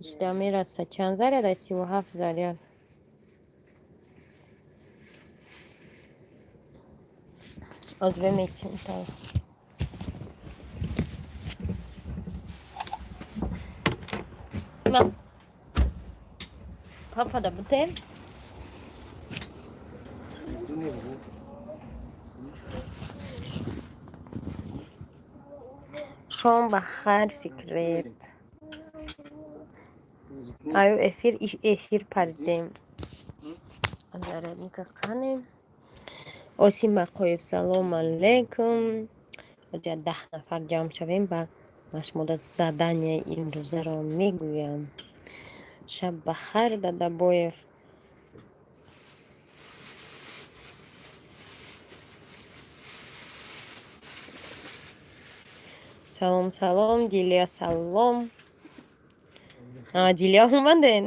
Ишта мераса. Чанд заряд? 37 заряд. Озбе метим та. Ма. Папа да бутем. Шом ба хайр, секрет. Аю эфир эфир паридем. Зарядника канем. Осим Бақоев, салом алейкум. Оҷа 10 нафар ҷамъ шавем ба машмуда задания имрӯзаро мегӯям. Шаб ба хайр, Дадабоев. Салом, салом, Дилия, салом. Дилия омаден?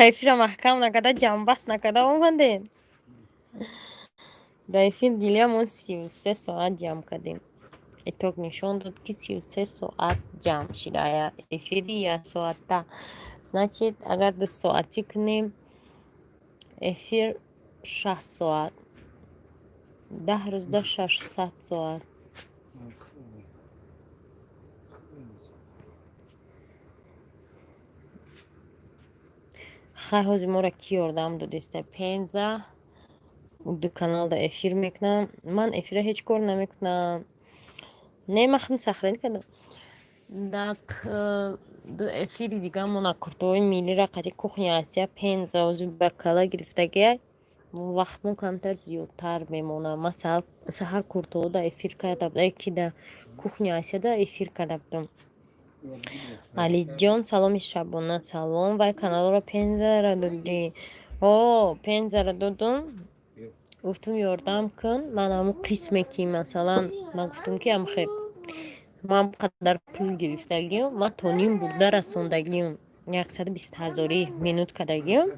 Эфира маҳкам накарда, ҷамъбаст накарда омаден? Дар эфир Дилия мо 33 соат ҷамъ кардем. Итог нишон дод, ки 33 соат ҷамъ шида эфири яксоата. Значит, агар 2 соатӣ кунем, эфир 6 соат. 10 рӯзда 600 соат. Хай, ҳозир моро кӣ ёрдам додиста? Пенза ду каналда эфир мекунам. Ман эфира ҳеҷ кор намекунам. Не, ман худам сохранить кардам. Дак ду эфири дигамона куртоҳои миллира қати кухня Асия Пенза ҳозир ба кала гирифтагиай. Вақтмо камтар зиёдтар мемонад. Ман саҳар куртоҳода эфир карда будам, ки да кухня Асияда эфир карда будам. Алиҷон, саломи шабона, салом. Вай каналро Пензара додӣ? О, Пензара додум. Гуфтум, ёрдам кун. Ман ҳамун қисме, ки масалан ман гуфтум, ки амхе ман қадар пул гирифтагиам, ман то ним бурда расондагиам, 120 ҳазорӣ минут кардагиам.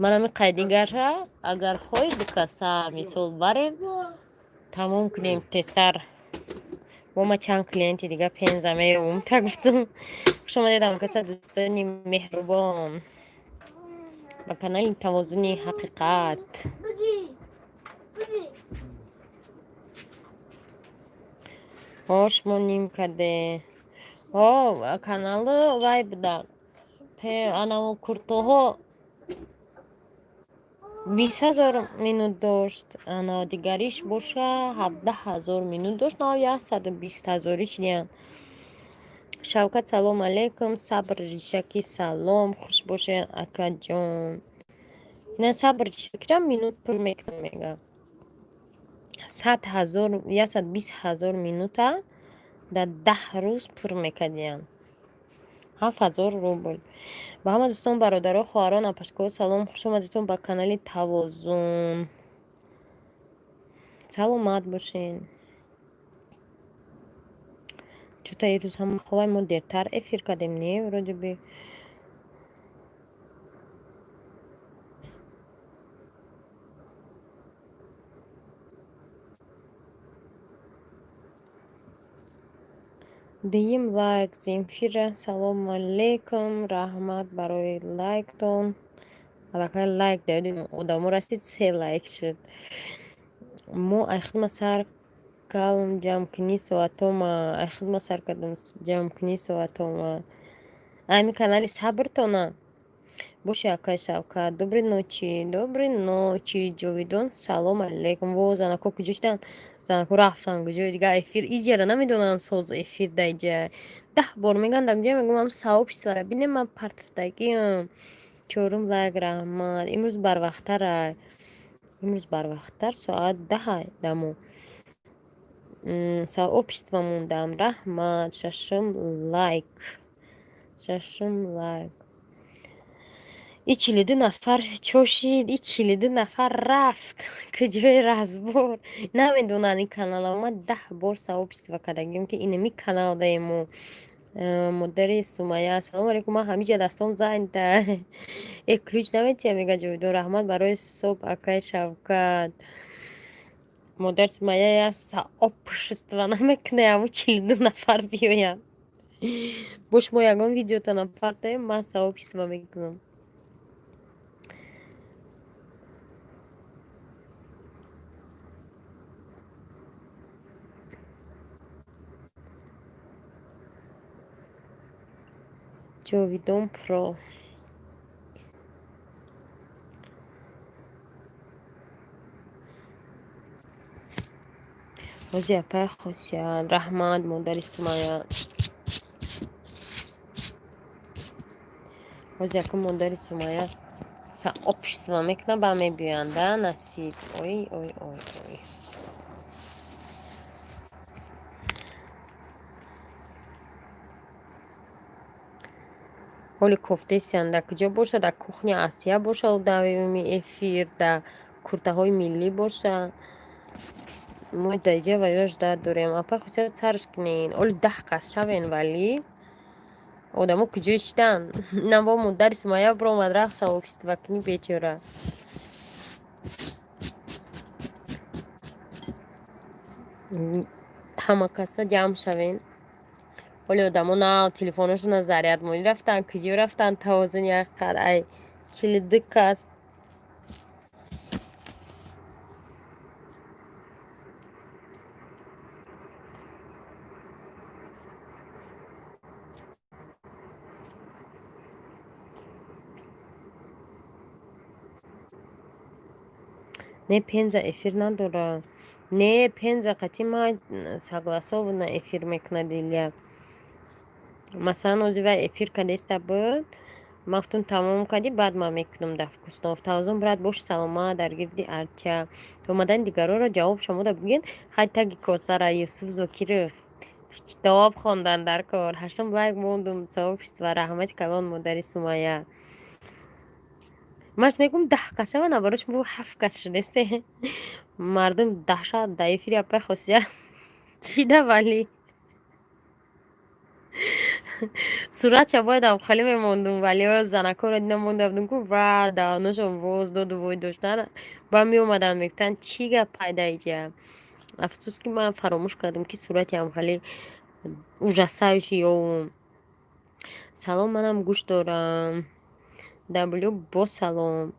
Ман ҳамин қайдигарра агар хоҳӣ, дукаса мисол барем, тамом кунем тезтар. Бо ма чанд клиенти дига Пенза меёбум, та гуфтум. Хуш омадед, ҳамкаса, дӯстони меҳрубон, ба канали Тавозуни ҳақиқат. О, шумо ним карде. О, каналу вай буда. Анаво куртоҳо 20 000 минут дошт, ана дигариш боша 17 000 минут дошт, на 120 ҳазорӣ чидиян. Шавкат, салом алейкум. Сабр Ришакӣ, салом, хуш бошед, акаҷон. Ина Сабр Ришакирам минут пур мекунам, мега. 100 000, 120 000 минута дар 10 рӯз пур мекардиян. 7000 рубл. Ба ҳама дӯстон, бародаро, хоҳарон, апашкаҳо салом. Хуш омадедтон ба канали Тавозун. Саломат бошен. Чӯта ирӯз ҳама ховай, мо дертар эфир кардем, не? Вроде бы. Дуюм лайк, Земфира, салому алейкум, раҳмат барои лайктон. Аллакай лайк додем, одамо расид, се лайк шуд. Мо айхидма сар калм ҷамъкунӣ соатома, айхидма сар кардам ҷамъкунӣ соатома. Ами канали Сабртона? Боши, акай Шавкат. Доброй ночи, доброй ночи, Ҷовидон, салом алейкум. Во, занако куҷо шуданд? Занако рафтанд куҷои дига эфир иҷара намедонанд, соз эфир дар иҷа. 10 бор мегӯянд, дар куҷо, мегӯям, ам сообществора бинем, ман партифтагиам. Чорум лайк, раҳмат. Имрӯз барвақттарай. Имрӯз барвақттар, соат 10-ай дамо. Сообщество мондам, раҳмат. Шашум лайк. Шашум лайк. И 42 нафар чо шид, и 42 нафар рафт. Куҷои разбор? Намедонанд ин канала. Ман 10 бор сообщество кардагием, ки инами канал даему. Модари Сумая, салому алейкум, ман ҳамиҷа дастом занта. Э, ключ наметиҳам, мега Ҷовидон. Раҳмат барои соб, акай Шавкат. Модар Сумая, я сообщество намекунад, ҳамун 42 нафар биёянд. Бо шумо ягон видеотона партоем, ман сообщество мекунам. Ҷовидон Про. Ҳози апай Хосият, раҳмат, модари Сумая. Ҳози ака модари Сумая сообщество мекунад, ба мебиёянд, да, насиб. Ой, ой, ой, ой. Ҳоли кофтесиян дар куҷо бошад? Дар кухня Асия бошад, давоми эфир, дар куртаҳои миллӣ бошад. Мо дар иҷа ва ёш дад дорем. Апай Хосият, сарш кунен. Оли 10 кас шавен, вале одамо куҷо шидан? Наво модари Сумая биромад, рафт сообщество кунӣ, бечора. Ҳама каса ҷамъ шавен. Ҳоли одамо нав телефоношона заряд монӣ рафтан, куҷо рафтан? Тавозун як қад ай 42 кас. Не, Пенза эфир надора. Не, Пенза қати ма согласованно эфир мекунад Илья. Масалан, ози вай эфир кадеста буд, ман гуфтам, тамом кардӣ, баъд ман мекунам дар Вкуснов. Тавозун, брат, боши саломат, дар гирди арча. То омадани дигарора ҷавоб шумода бигӯед. Хай, таги косара Юсуф Зокиров китоб хондан дар кор. Ҳаштум лайк мондум, сообщество, раҳмати калон, модари Сумая. Ман мегӯм, 10 кас шава, наоборот, шумо ҳафт кас шудесе. Мардум даҳшат дар эфири апай Хосият чида, вале суратша бояд хеле мемондум, вале занакҳоро дидам, монда будум ку ва даҳонашон воз доду вой доштан, ба меомаданд, мегуфтанд, чӣ гап пайда иҷа. Афсӯс, ки ман фаромӯш кардам, ки сурати ҳамхеле ужасающий ёвум. Салом, манам гӯш дорам. W бо салом.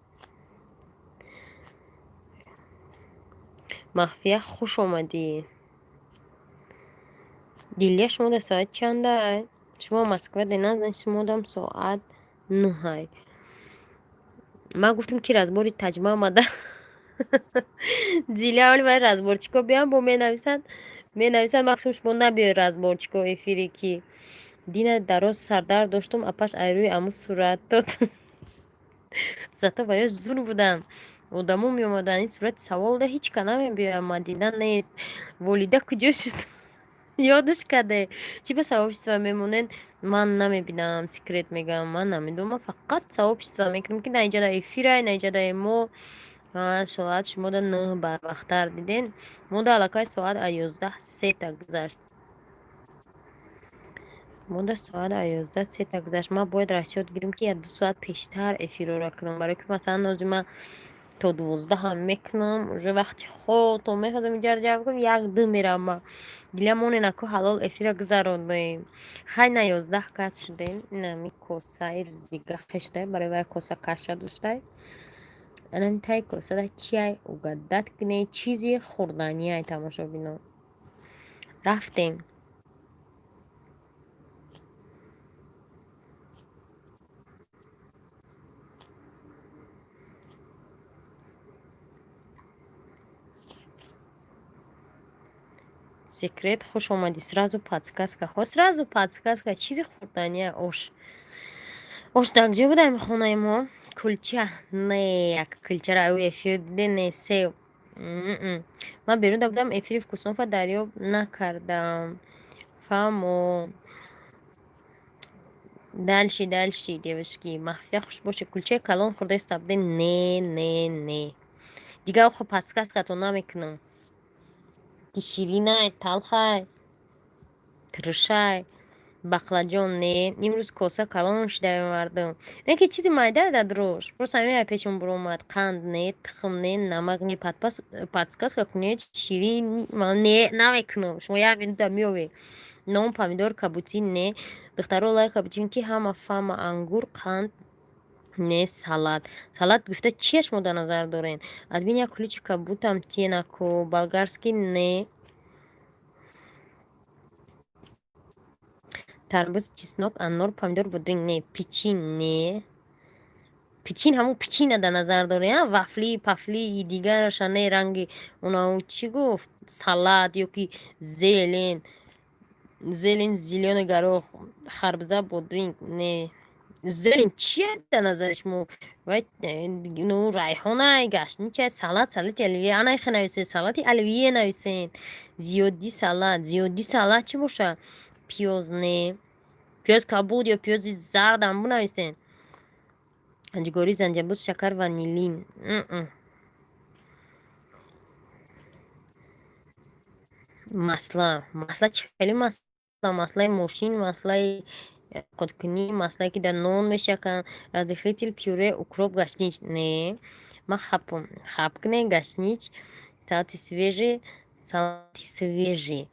Махфия, хуш омадӣ. Дилия, шумо дар соат чандай? Шумо Москва дена, значит, шумодам соат 9-ай. Ман гуфтам, ки разбори таҷма омада. Дилия, оли вай разборчико биям, бо менависанд, ман гуфтам, шумо набиёед разборчико эфире, ки дина дароз сардард доштум, апаш айрӯи аму сурат дод. Зато ва ё зур будам. Одамо меомаданд, ин сурати савол да ҳеҷ ка намебиёяд, Мадина нест. Волида куҷо шуд? Ёдаш карде. Чӣ ба сообщество мемонед? Ман намебинам, секрет мегӯям, ман намедонам, ман фақат сообщество мекунам, ки на иҷа да эфирай, на иҷа да мо. Соат шумода 9 барвақттар диден. Мода аллакай соат а 11:03 гузашт. Мода соат а 11:03 гузашт. Ман бояд расчёт гирем, ки як ду соат пештар эфирро кунам, барое ки масалан ҳозир ман то 12 ҳам мекунам, уже вақти хоб то мехозам иҷаро ҷамъ кунам, як ду мерам ман. Дила монен, аку ҳалол эфира гузаронем. Хай, на 11 кас шудем. Инами косаи рӯзи дига хештай, барои вай коса каша доштай. Анани таи косада чиай, угадать кунед, чизи хӯрданиай, тамошобинон. Рафтем. Секрет, хуш омадӣ. Сразу подсказка. Хо, сразу подсказка. Чизи хӯрдания ош. Ош дар куҷо буд ами хонаи мо? Кулча. Не, як кулчара ӯ эфир диде, не, сев. Ман берун будам, эфири Вкуснова дарёб накардам. Фаҳмо. Дальше, дальше, девушки. Махфия, хуш бошед. Кулчаи калон хӯрдаиста буде? Не, не, не. Дигар охо подсказкатон намекунам. Ки ширинай, талхай, тиршай. Бақлаҷон, не. Имрӯз коса калон шидаи мардум. Не, ки чизи майда дар дрож. Просто ҳамин пешон буромад. Қанд не, тухм не, намак не. Подсказка кунед, ширин не намекунам. Шумо як минута меовед. Нон, помидор, кабутӣ не. Духтаро, лайка битин, ки ҳама фаҳма. Ангур, қанд не, салат. Салат гуфта чия шумо дар назар дорен? Админ, як куличи кабутам тенаку. Болгарский не. Тарбуз, чеснок, анор, помидор, бодринг не. Печин не. Печин, ҳамун печина дар назар дорем, вафли пафли дигараша не. Ранги унау чӣ гуфт? Салат ё ки зелень, зелень, зелёный горох, харбуза, бодринг не. Зелень чия дар назари шумо? Вай ну райҳонай, гаштничай, салат, салати оливье. Анайхе нависен, салати оливье нависен. Зиёди салат, зиёди салат чӣ бошад? Пиёз не. Пиёз кабуд ё пиёзи зардам бинависен. Ҷугорӣ, занҷабил, шакар, ванилин. Масла, масла чӣ хеле масла? Маслаи мошин, маслаи қоткунӣ, маслае, ки дар нон мешаканд. Разрыхлитель, пюре, укроп, гаштнич не. Ман хапам, хап кунед. Гаштнич, салати свежий, салати свежий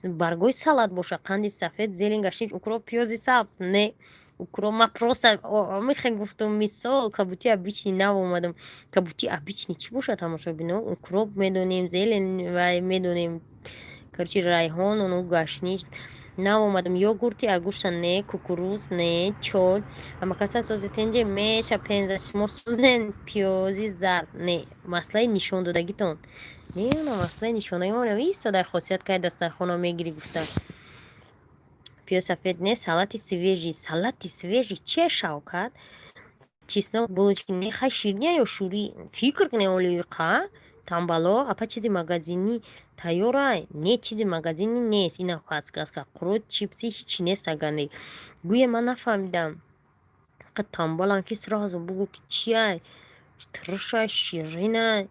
баргои салат бошад. Қанди сафед, зелень, гаштнич, укроп, пиёзи сабз не. Укроп ман просто мехе гуфтум, мисол, кабути обычный нав омадам. Кабути обычный чӣ бошад, тамошобино? Укроп медонем, зелень вай медонем, короче, райҳон, ону гаштнич нав омадам. Йогурти агуша не, кукуруз не, чой. Амакаса сози тенҷе меша пенза, шумо созен. Пиёзи зард не. Маслаи нишондодагитон не, она маслаи нишондагимон истода хосият кай дастархона мегирӣ гуфта. Пиёз сафед не. Салати свежий, салати свежий чия, Шавкат? Чеснок, булочки не. Хай, ширня ё шӯрӣ фикр кунед. Олиқа тамбало апа, чизи магазинӣ тайёрай? Не, чизи магазинӣ нест. Ина подсказка: қурут, чипси, ҳичи нест. Агар не гӯе, ман нафаҳмидам. Қа тамбалам, ки сразу бугӯ, ки чиай: турушай, ширинай.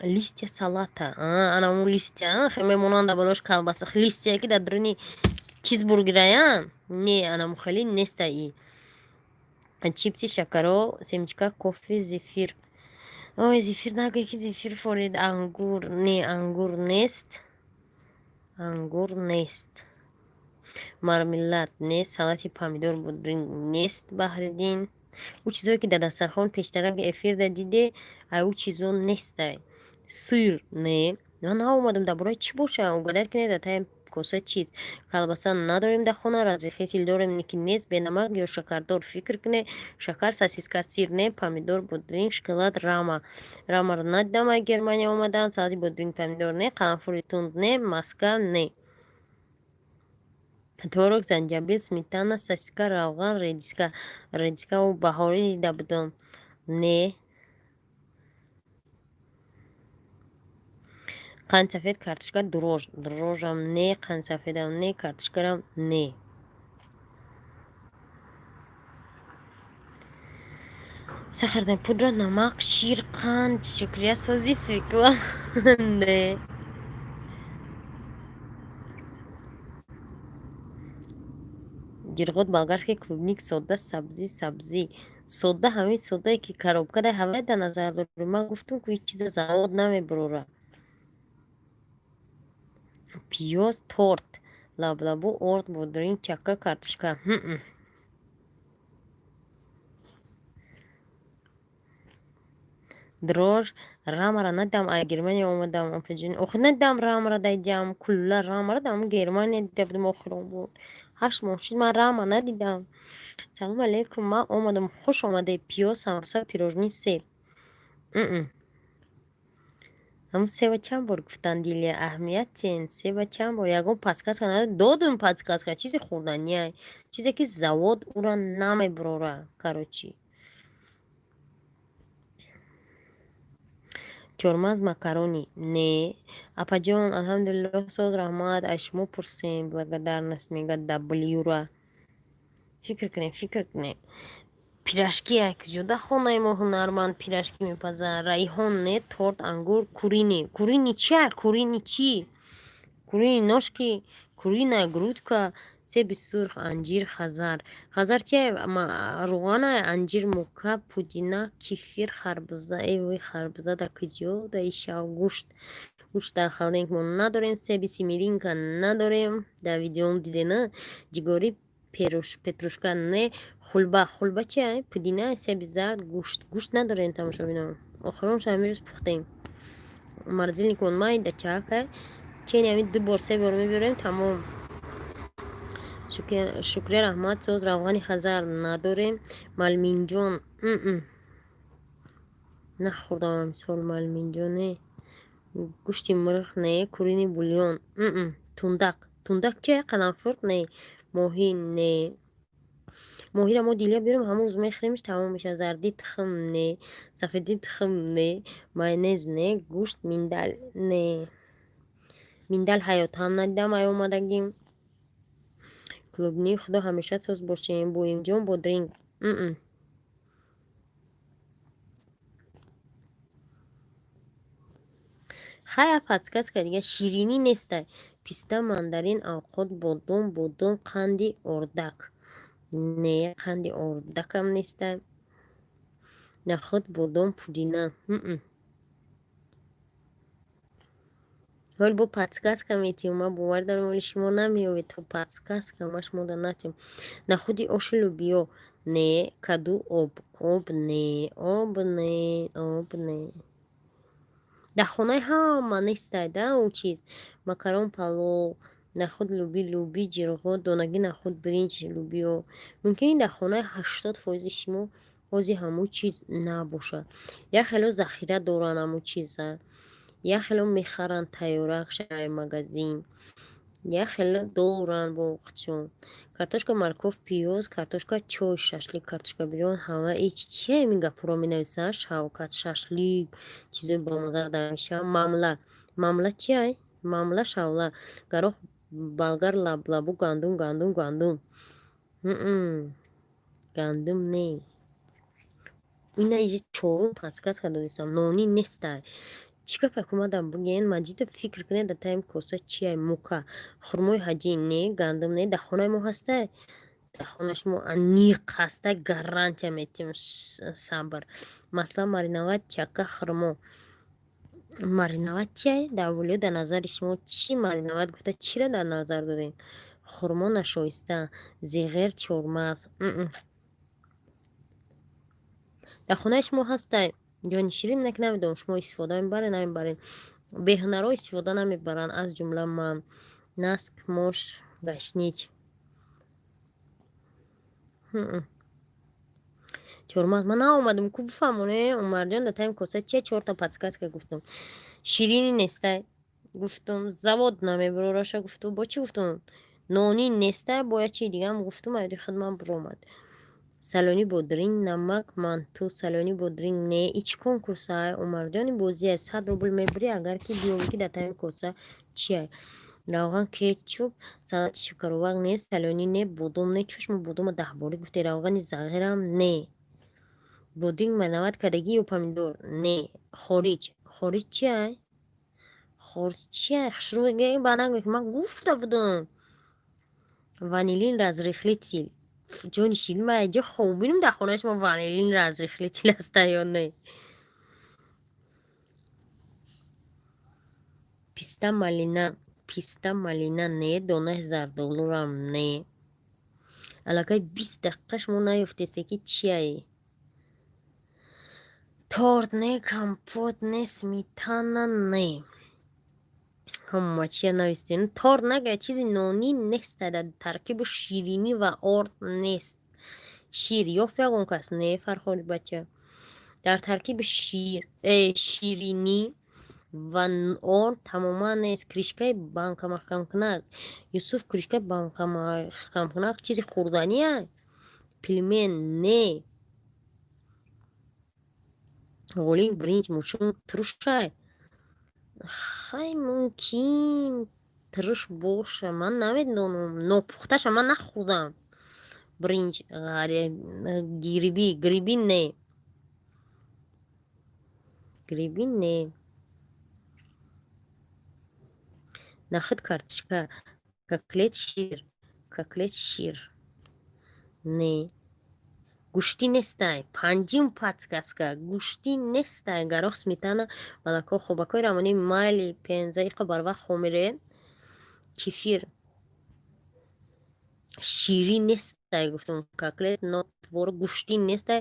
Листья салата, ана он листья хе мемонанд болош колбаса, листья, ки дар дуруни чизбургераян, не, анаму хеле неста. И чипси, шакаро, семечка, кофе, зефир. Ой, зефир нагӯе, ки зефир форид. Ангур не, ангур нест, ангур нест, мармелад нест, салати помидор, бодринг нест. Баҳриддин, ӯ чизое, ки дар дастархон пештара эфирда диде, ай ӯ чизо нестай. Сыр не. Ман наомадам, дар бораи чӣ боша? Угадать кунед, дар таи коса чиз. Колбаса надорем дар хона, разрыхлитель дорем, ки нест. Бенамак ё шакардор, фикр кунед. Шакар, сосиска, сыр не, помидор, бодринг, шоколад, рама. Рамаро надидам, ай Германия омадан. Салати бодринг, помидор не, қаламфури тунд не, маска не, творог, занҷабил, сметана, сосиска, равған, редиска. Редискау баҳорӣ дида будам. Не. Қанди сафед, картошка, дрожж. Дрожжам не, қанди сафедам не, картошкарам не. Сахарная пудра, намак, шир, қанд. Шукрия, сози, свекла не. Ҷирғот, болгарский, клубника, сода, сабзӣ. Сабзӣ сода, ҳамин содае, ки коробкадай ҳавай дар назар дорӣ? Ман гуфтам, ку ҳеҷ чиза завод намебурора. Пиёз, торт, лаблабу, орд, бодринг, чака, картошка. Дрожж. Рамара надидам, ай Германия омадам, опаҷон. Охир надидам рамара дар ҷамъ. Кулла рамара дар Германия дида будем охирон бор. 8 моҳ шуд, ман рама надидам. Салому алейкум, ман омадам. Хуш омадед. Пиёз, самбуса, пирожни, себ. Ҳамун себа чанд бор гуфтанд, Дилия, аҳамият тен. Себа чанд бор? Ягон подсказка додум? Подсказка чизи хӯрданиай, чизе, ки завод ура намебурора, короче. Чормағз, макарони не. Апаҷон, алҳамдулиллоҳ, соз, раҳмат, аз шумо пурсем. Благодарность мегӯяд даблюра. Фикр кунед, фикр кунед. Пирожки як куҷода? Хонаи мо ҳунарманд пирожки мепазад. Райҳон не, торт, ангур, куриный. Куриный чия? Куриный чӣ? Куриные ножки, куриная грудка. Себи сурх, анҷир, хазар. Хазар чи? Руғана, анҷир, мука, пудина, кефир, харбуза. Эй вой, харбуза да куҷо? Да ишав. Гӯшт, гӯшт дар холодильник мо надорем. Себи семеринка надорем, дар видеом дидена. Ҷигорӣ, петрушка не. Хулба, хулба чи? Пудина, себи зард, гӯшт. Гӯшт надорем, тамошобинон, охиронша ҳамин рӯз пухтем. Морозильник мон майда чака чени, ҳамин ду бор, се бор мебиёрем, тамом. Шукрия, раҳмат. Соз равғани хазар надорем. Малминҷон нахӯрдам амсол, малминҷон не. Гӯшти мурғ не. Куриный бульон. Тундақ, тундақ чи? Қаламфурт не. Моҳӣ не. Моҳиро мо дилия биёрем, ҳамон рӯз мехӯремиш, тамом мешавад. Зарди тухм не, сафеди тухм не, майонез не, гӯшт, миндаль не. Миндаль ҳаётам надидам ай омадагим. Клубни худо, ҳамеша соз бошем. Боимҷон, бодринг. Хая, подсказка дига, ширинӣ нестай. Писта, мандарин, авқот, бодом, бодом, қанди ордак не, қанди ордакам нестай. Нахӯд, бодом, пудина. Ҳол бо подсказка метиҳам, ман бовар дорам, оли шумо намеёвед, то подсказка ма шумода натиҳам. Нахӯди оши лӯбиё не, каду, об, об не, об не, об не. Дар хонаи ҳама нестай да он чиз. Макарон, палов, нахӯд, лӯби, лӯби, ҷирғо, донаги нахӯд, биринҷ, лӯбиё. Мумкин дар хонаи 80 фоизи шумо ҳозир ҳамун чиз набошад. Як хело захира доранд ҳамун чиза, як хело мехаранд тайёрак шай магазин, як хело доранд бо худшон. Картошка, морковь, пиёз, картошка, чой, шашлик, картошка, бирён, ҳама. Ич кия ин гапҳоро менависад? Шавкат, шашлик, чизои бомазза дар мешавад. Мамла, мамла чиай? Мамла, шавла, гарох, болгар, лаблабу, гандум, гандум, гандум, гандум не. Ина иҷи чорум подсказка додистам, нони нестай. Чӣ гапа омадам буген? Маҷидов, фикр кунед, дар таим коса чиай? Мука, хурмои ҳаҷӣ не, гандум не. Дар хонаи мо ҳастай, дар хонаи шумо аниқ ҳастай, гарантия метиҳем. Сабр. Масла, мариновать, чака, хурмо. Мариновать чиай? Дар аввалиё дар назари шумо чӣ? Мариновать гуфта чиро дар назар дорем? Хурмо, нашоиста, зиғер, чормағз. Дар хонаи шумо ҳастай, ҷони ширин. Нак намедонам, шумо истифода мебаред, намебаред. Беҳунарҳо истифода намебаранд, аз ҷумла ман. Наск, мош, гашнич, чормағз. Ман наомадам ку, бифаҳмоне. Умарҷон, дар таим коса чия? Чорта подсказка гуфтам. Ширинӣ нестай гуфтум, завод намебарораша гуфтум, бо чӣ гуфтум? Нонӣ нестай, бо як чизи дигаам гуфтум, аёди худман биромад. Салони бодринг, намак, манту, салони бодринг не. И чӣ конкурсай, Умарҷони? Бозиай, 100 рубл мебурӣ, агар ки биёвӣ, ки дар таим коса чиай. Равған, кетчуп, салати шакаровак не, салонӣ не, бодом не. Чӯш, мо бодома даҳборӣ гуфте. Равғани зағирам не. Бодринг мариновать кардагӣ ё помидор не. Хориҷ, хориҷ чиай? Хориҷ чиай? Хушрӯ ба нагӯ, ман гуфта будам. Ванилин, разрыхлитель. Ҷони ширин, ман инҷо хоб бинам, дар хонаи шумо ванилин, разрыхлитель ҳаста ё не? Писта, малина, писта, малина не, донаи зардолурам не. Аллакай 20 дақиқа шумо наёфтесте, ки чиае. Торт не, компот не, сметана не. Ҳама чия навистем. Торт нага, чизи нонӣ неста, дар таркибу ширинӣ ва орд нест. Шир ёфт ягон кас? Не, Фархори бача. Дар таркиби шир, ширинӣ ва орд тамоман нест. Крышка и банка маҳкамкунак. Юсуф, крышка и банка маҳкамкунак чизи хӯрданӣ? Пельмен не. Ғолин, биринҷ, мушун, туршай. Хай, мумкин турш боша, ман намедонам, нопухташа ман нахӯрдам. Биринҷ, гриби, гриби не, гриби не. Нахӯд, картошка, котлет, шир. Котлет шир не, гӯштӣ нестай. Панҷум подсказка: гӯштӣ нестай. Горох, сметана, молоко, хобакҳои рамонӣ, майли, пенза, иқа барвақт хомиред. Кефир ширӣ нестай, гуфтам. Котлет но творог, гӯштӣ нестай.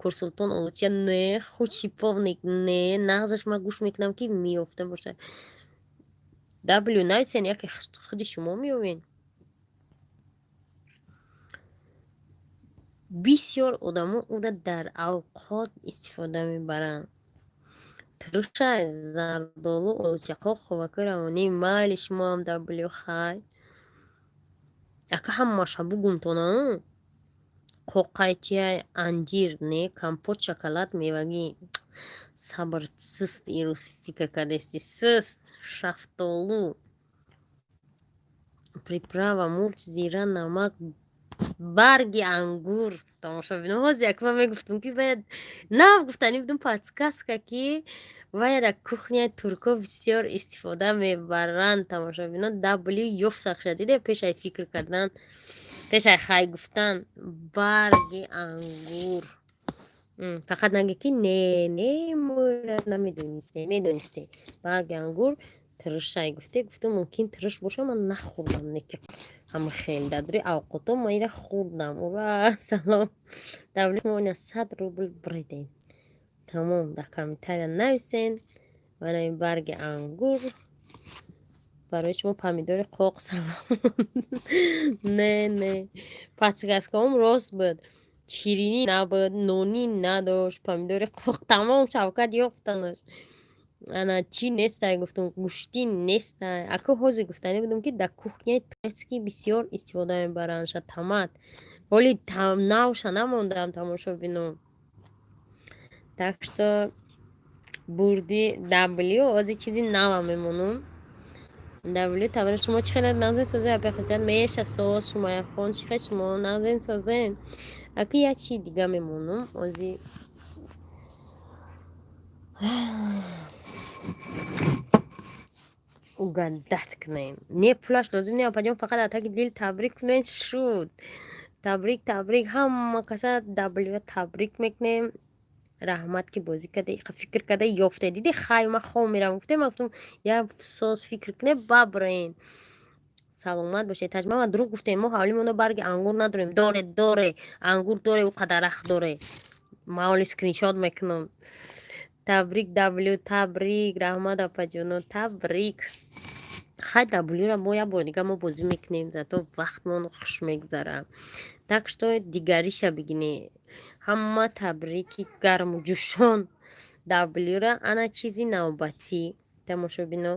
Курсултон, олуча не, худ шиповник не. Нағзаш ма гӯш мекунам, ки меёфта бошад. W нависен, яке худи шумо меёвен. Бисёр одамо ӯра дар авқот истифода мебаранд. Турушай, зардолу, олучақоқ, хобакҳои равонӣ, майли, шумоам W, хай. Ака, ҳамаша бугумтона. Қоқай чиай? Анҷир не, компот, шоколад, мевагӣ. Сабр, суст ирӯз фикр кардести, суст. Шафтолу, приправа, мурч, зира, намак, барги ангур. Тамошобино, ҳозир як ман мегуфтам, ки бояд нав гуфтанӣ будум подсказка, ки вая дар кухняи турко бисёр истифода мебаранд. Тамошобино, W ёфтахша, диде, пешай фикр кардан, пешай хай гуфтан. Барги ангур. Фақат наге, ки не, не, мо намедонистем. Медонистем, барги ангур турушай гуфте. Гуфтам, мумкин туруш боша, ман нахӯрдам, не ки ҳама хел дадри авқото ма ира хӯрдам. Ура, салом, W, мо ина 100 рубл буридем. Тамом, дар комментария нависен. Мана ин барги ангур барои шумо. Помидори қоқ, салом. Не, не, подсказкаом рост буд: ширинӣ набуд, нонӣ надошт, помидори қоқ. Тамом, Шавкат ёфтанаш. Ана чӣ нестай, гуфтум? Гӯштӣ нестай. Аку ҳозир гуфтанӣ будум, ки дар кухняи турецкий бисёр истифода мебаранд ша томат. Ҳоли навша намондам, тамошобино. Так что бурди W. Ҳозир чизи нава мемонум. W, табара шумо чӣ хеле нағзен, созен, апехоҷат меша соз шумаяхон, чӣ хел шумо нағзен, созен. Аку як чизи дига мемонум ҳозир. Угадать кунем. Не, пулаш лозим не, апаҷон, фақат атаки дил табрик кунем, шуд. Табрик, табрик, ҳама каса W табрик мекунем. Раҳмат, ки бозӣ карда, иқа фикр карда ёфте. Диди, хай, ман хом мерам, гуфтем, гуфтам, як соз фикр куне, бабрен. Саломат бошед. Таҷмама, дурӯғ гуфтем, мо ҳавлимона барги ангур надорем. Доре, доре, ангур доре, ӯ қадарахт доре. Ман оли скриншот мекунам. Табрик, W, табрик, раҳмат, апаҷоно, табрик. Хай, W-ра мо як бор дига мо бозӣ мекунем, зато вақтмон хуш мегузарад. Так что дигариша бигинӣ. Ҳама табрики гарму ҷӯшон W-ра. Ана чизи навбатӣ, тамошобино.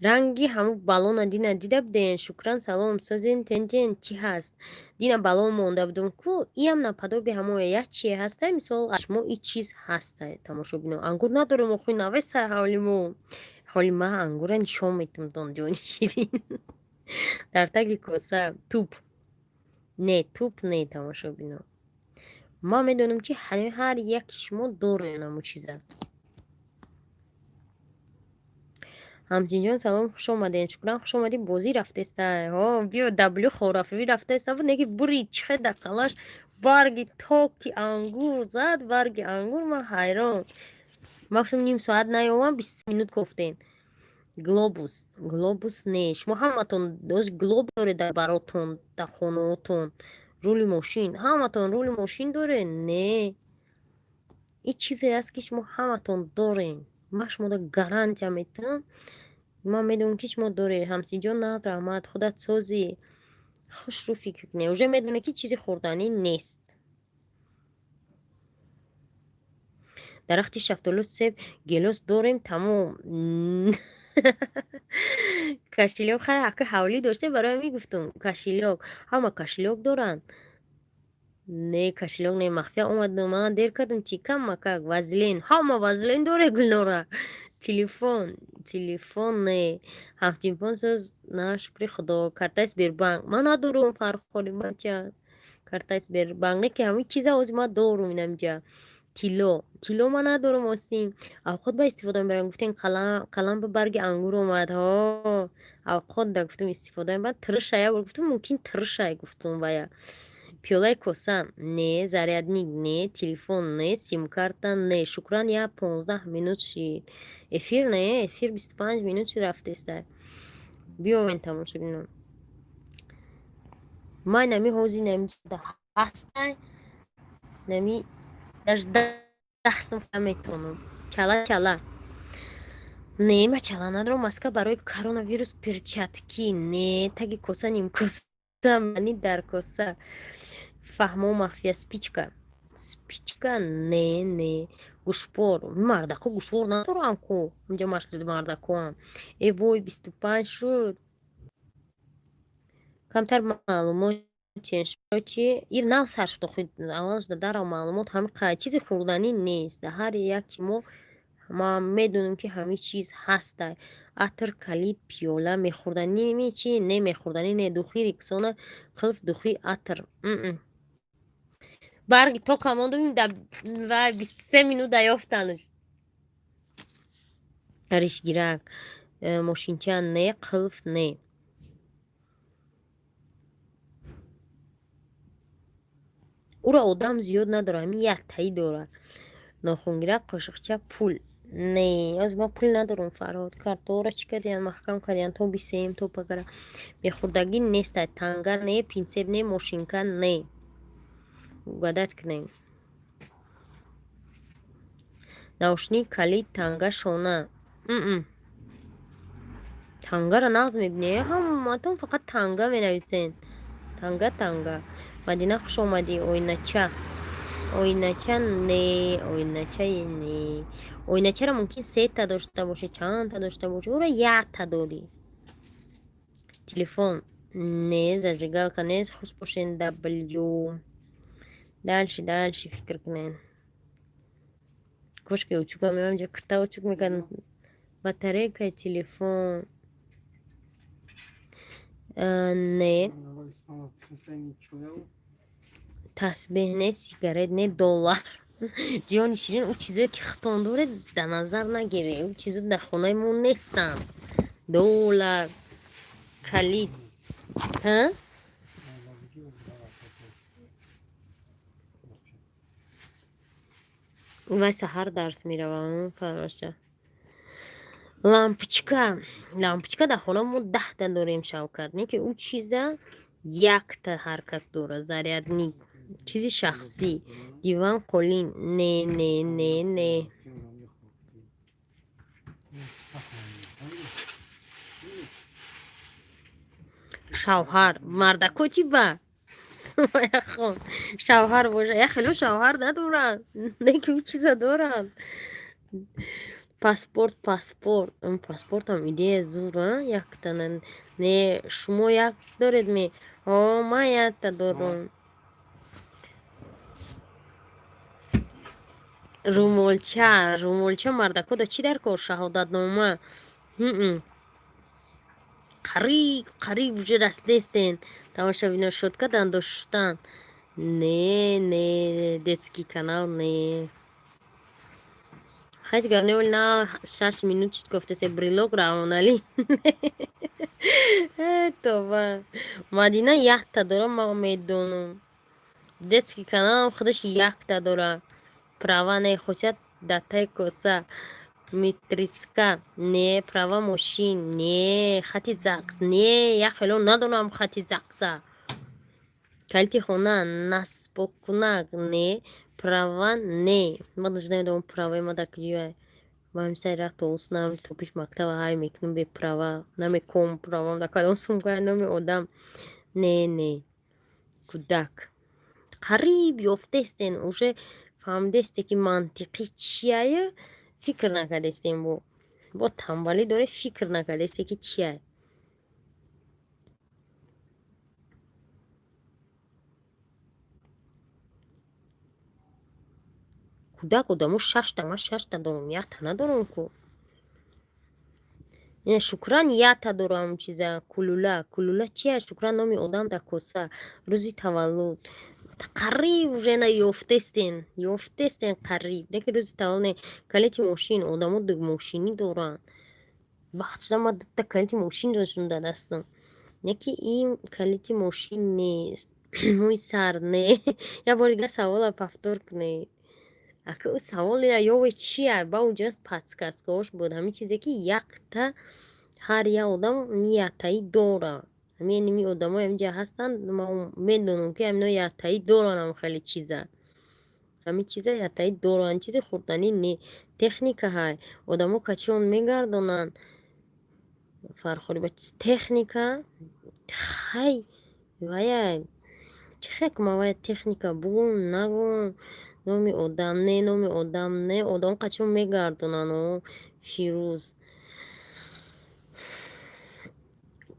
Ранги ҳамун баллона дина дида буден? Шукран, салом, созен, тенҷен, чӣ ҳаст? Дина баллон монда будум ку, иам наподоби ҳамоя як чие ҳастай, мисол, шумо и чиз ҳастай, тамошобино. Ангур надорем, охи навеса ҳавли мо. Ҳоли ман ангура нишон метумтон, ҷони ширин. Дар таги коса туп. Не, туп не, тамошобино. Ман медонам, ки ҳар яки шумо дорен ҳамун чиза. Ҳамҷинҷон, салом, хуш омадед. Шукран, хуш омадӣ, бозӣ рафтестай. Ҳо, биё, W хорафӣ рафтеста буд, неки бури чӣ хел дақалаш барги токи ангур зад, барги ангур, ман ҳайрон. Ман гуфтам, ним соат наёвам, 20 минут кофтем. Глобус, глобус не. Шумо ҳаматон доз глобус доред дар баротон, дар хонаотон. Рули мошин, ҳаматон рули мошин доред? Не. Ин чизе аст, ки шумо ҳаматон доред. Ман шуморо гарантия метиҳам. Ман медонам, ки шумо доред. Ҳамсинҷон, нағз, раҳмат, худат созӣ. Хушрӯ фикр кунед. Уже медонед, ки чизи хӯрданӣ нест. Дарахти шафтолу, себ, гелос дорем, тамом. Кошелёк, хай, ака ҳавлӣ доште, барои ҳамин гуфтум. Кошелёк. Ҳама кошелёк доранд. Не, кошелёк не, махфия омадам, ман дер кардам, чӣ камакак, вазлин. Ҳама вазлин доре, Гулнора. Телефон, телефон не. Ҳафтимпон соз, на, шукри худо. Картаи Сбербанк. Ман надорам, Фархори бача. Картаи Сбербанк. Не, ки ҳамин чиза ҳозир ман дорум инамҷа. Тилло, тилло ман надорам, осим. Авқот ба истифода мебарам, гуфтем, қалам ба барги ангур омад. Ҳо, авқот да гуфтум истифода мебарам. Тирша як бор гуфтум, мумкин тиршай гуфтум вая. Пиёлаи коса не, зарядник не, телефон не, симкарта не. Шукран, я 15 минут шид эфир, не, эфир 25 минут шид, рафтеста. Биёмен, тамошобинон. Ман нами ҳози нами ҳастай, нами даже дастам наметавонам. Чала, чала не, ма чала надорам. Маска барои коронавирус, перчатки не, таги коса, нимкоса, мани дар коса. Фаҳмо, мафия, спичка, спичка не, не, гӯшвор. Мардако гӯшвор надорам ку, инҷа машғули мардакоам. Э вой, 25 шуд. Камтар маълумот чи ир нав сар шуд. Охи аввалаш дарав маълумот ҳами чизи хӯрданӣ нест. Дар ҳар яки мо ман медонам, ки ҳамин чиз ҳаста: атр, калид, пиёла. Мехӯрданӣ чи не, мехӯрданӣ не, духи Рексона, қилф, духи, атр. Барги тока мондум ва 23 минут да ёфтанш. Ришгирак, мошинча не, қилф не. Уро одам зиёд надорад, ҳамин яктаи дорад. Нохунгирак, қошиқча, пул не, оз ман пул надорам. Фарҳод, картаҳоро чӣ кардиян? Маҳкам кардиян то бисеем, то пагара. Мехӯрдагӣ нестай, танга не, пинсет не, мошинка не. Угадать кунем. Наушник, калид, танга, шона. Тангара нағз мебинӣ, ҳаматон фақат танга менависен, танга, танга. Мадина, хуш омадӣ. Оинача, оинача не, оинача не. Оиначаро мумкин сета дошта бошӣ, чандта дошта бошӣ, уро якта дорӣ. Телефон не, зажигалка не. Хуш бошен. W, дальше, дальше фикр кунем. Кошки утюга меоям, ҷа кирта утюг мекардам. Батарейкаи телефон не, тасбеҳ не, сигарет не, доллар. Ҷиёни ширин, ӯ чизое ки хитон доред, дар назар нагиред, ӯ чизо дар хонаи мо нестанд. Доллар, калид. Ҳа, вай саҳар дарс меравам, фароша. Лампочка, лампочка дар хона мо 10та дорем, Шавкат, не ки ӯ чиза якта ҳар кас дорад. Зарядник чизи шахсӣ. Диван, қолин не, не, не, не. Шавҳар мардако чӣ ба Сумаяхон шавҳар боша, як хело шавҳар надоранд, не ки ӯ чиза доранд. Паспорт, паспорт, паспортам идея зур, якта не. Шумо як доред ме? Ҳо, ман якта дорам. Румолча, румолча мардако да чӣ дар кор? Шаҳодатнома қариб, қариб уже расидестен, тамошобино. Щётка дандон не, не, детский канал не. Ҳеҷ гап не, на, 6 минут чит гуфтасе. Брелок равоналӣ това. Мадина якта дорам, ман медонам. Детский каналам худаш якта дора. Права не, хусият датай коса. Митриска не, права мошин не, хати ЗАГС не, як хело надонам хати ЗАГСа. Калити хона, насбокунак не, права не. Ман даже намедонам праваи ма дар куҷое. Ман ҳамисаи рафт тоуснам то пеш мактаба ҳай мекунам бе права намеком. Правам дар кадом сумка? Номи одам не, не. Кӯдак, қариб ёфтестен, уже фаҳмидесте, ки мантиқӣ чияю, фикр накардестем. Бо тамбалӣ доре, фикр накардесте, ки чияй. Кӯдак одамо шашта, ман шашта дорам, якта надорам ку. Шукран, якта дорам чиза. Кулула, кулула чия, Шукран? Номи одам дар коса. Рӯзи таваллуд. Қариб уже на ёфтестен, ёфтестен қариб. Лекин рӯзи таваллуд не, калити мошин, одамо ду мошинӣ доранд. Бахт шуда, ман дута калити мошин доштам дар дастам. Яки ин калити мошин нест. Мӯи сар не. Як бори дигар савола повтор кунед. Ака, ӯ савол ёве чия? Ба унҷа подсказкаош буд. Ҳамин чизе ки якта ҳар як одам яктаи дора. Ҳамин ними одамои ҳаминҷа ҳастанд, ман медонам, ки ҳамино яктаи доранд, ҳам хеле чиза. Ҳамин чиза яктаи доранд, чизи хурданӣ не. Техника ҳай. Одамо качион мегардонанд. Фархори ба техника хай вая чӣ хел ма вая техника бугум, нагум, номи одам не, номи одам не, одамо қачон мегардонанд, о Фирӯз.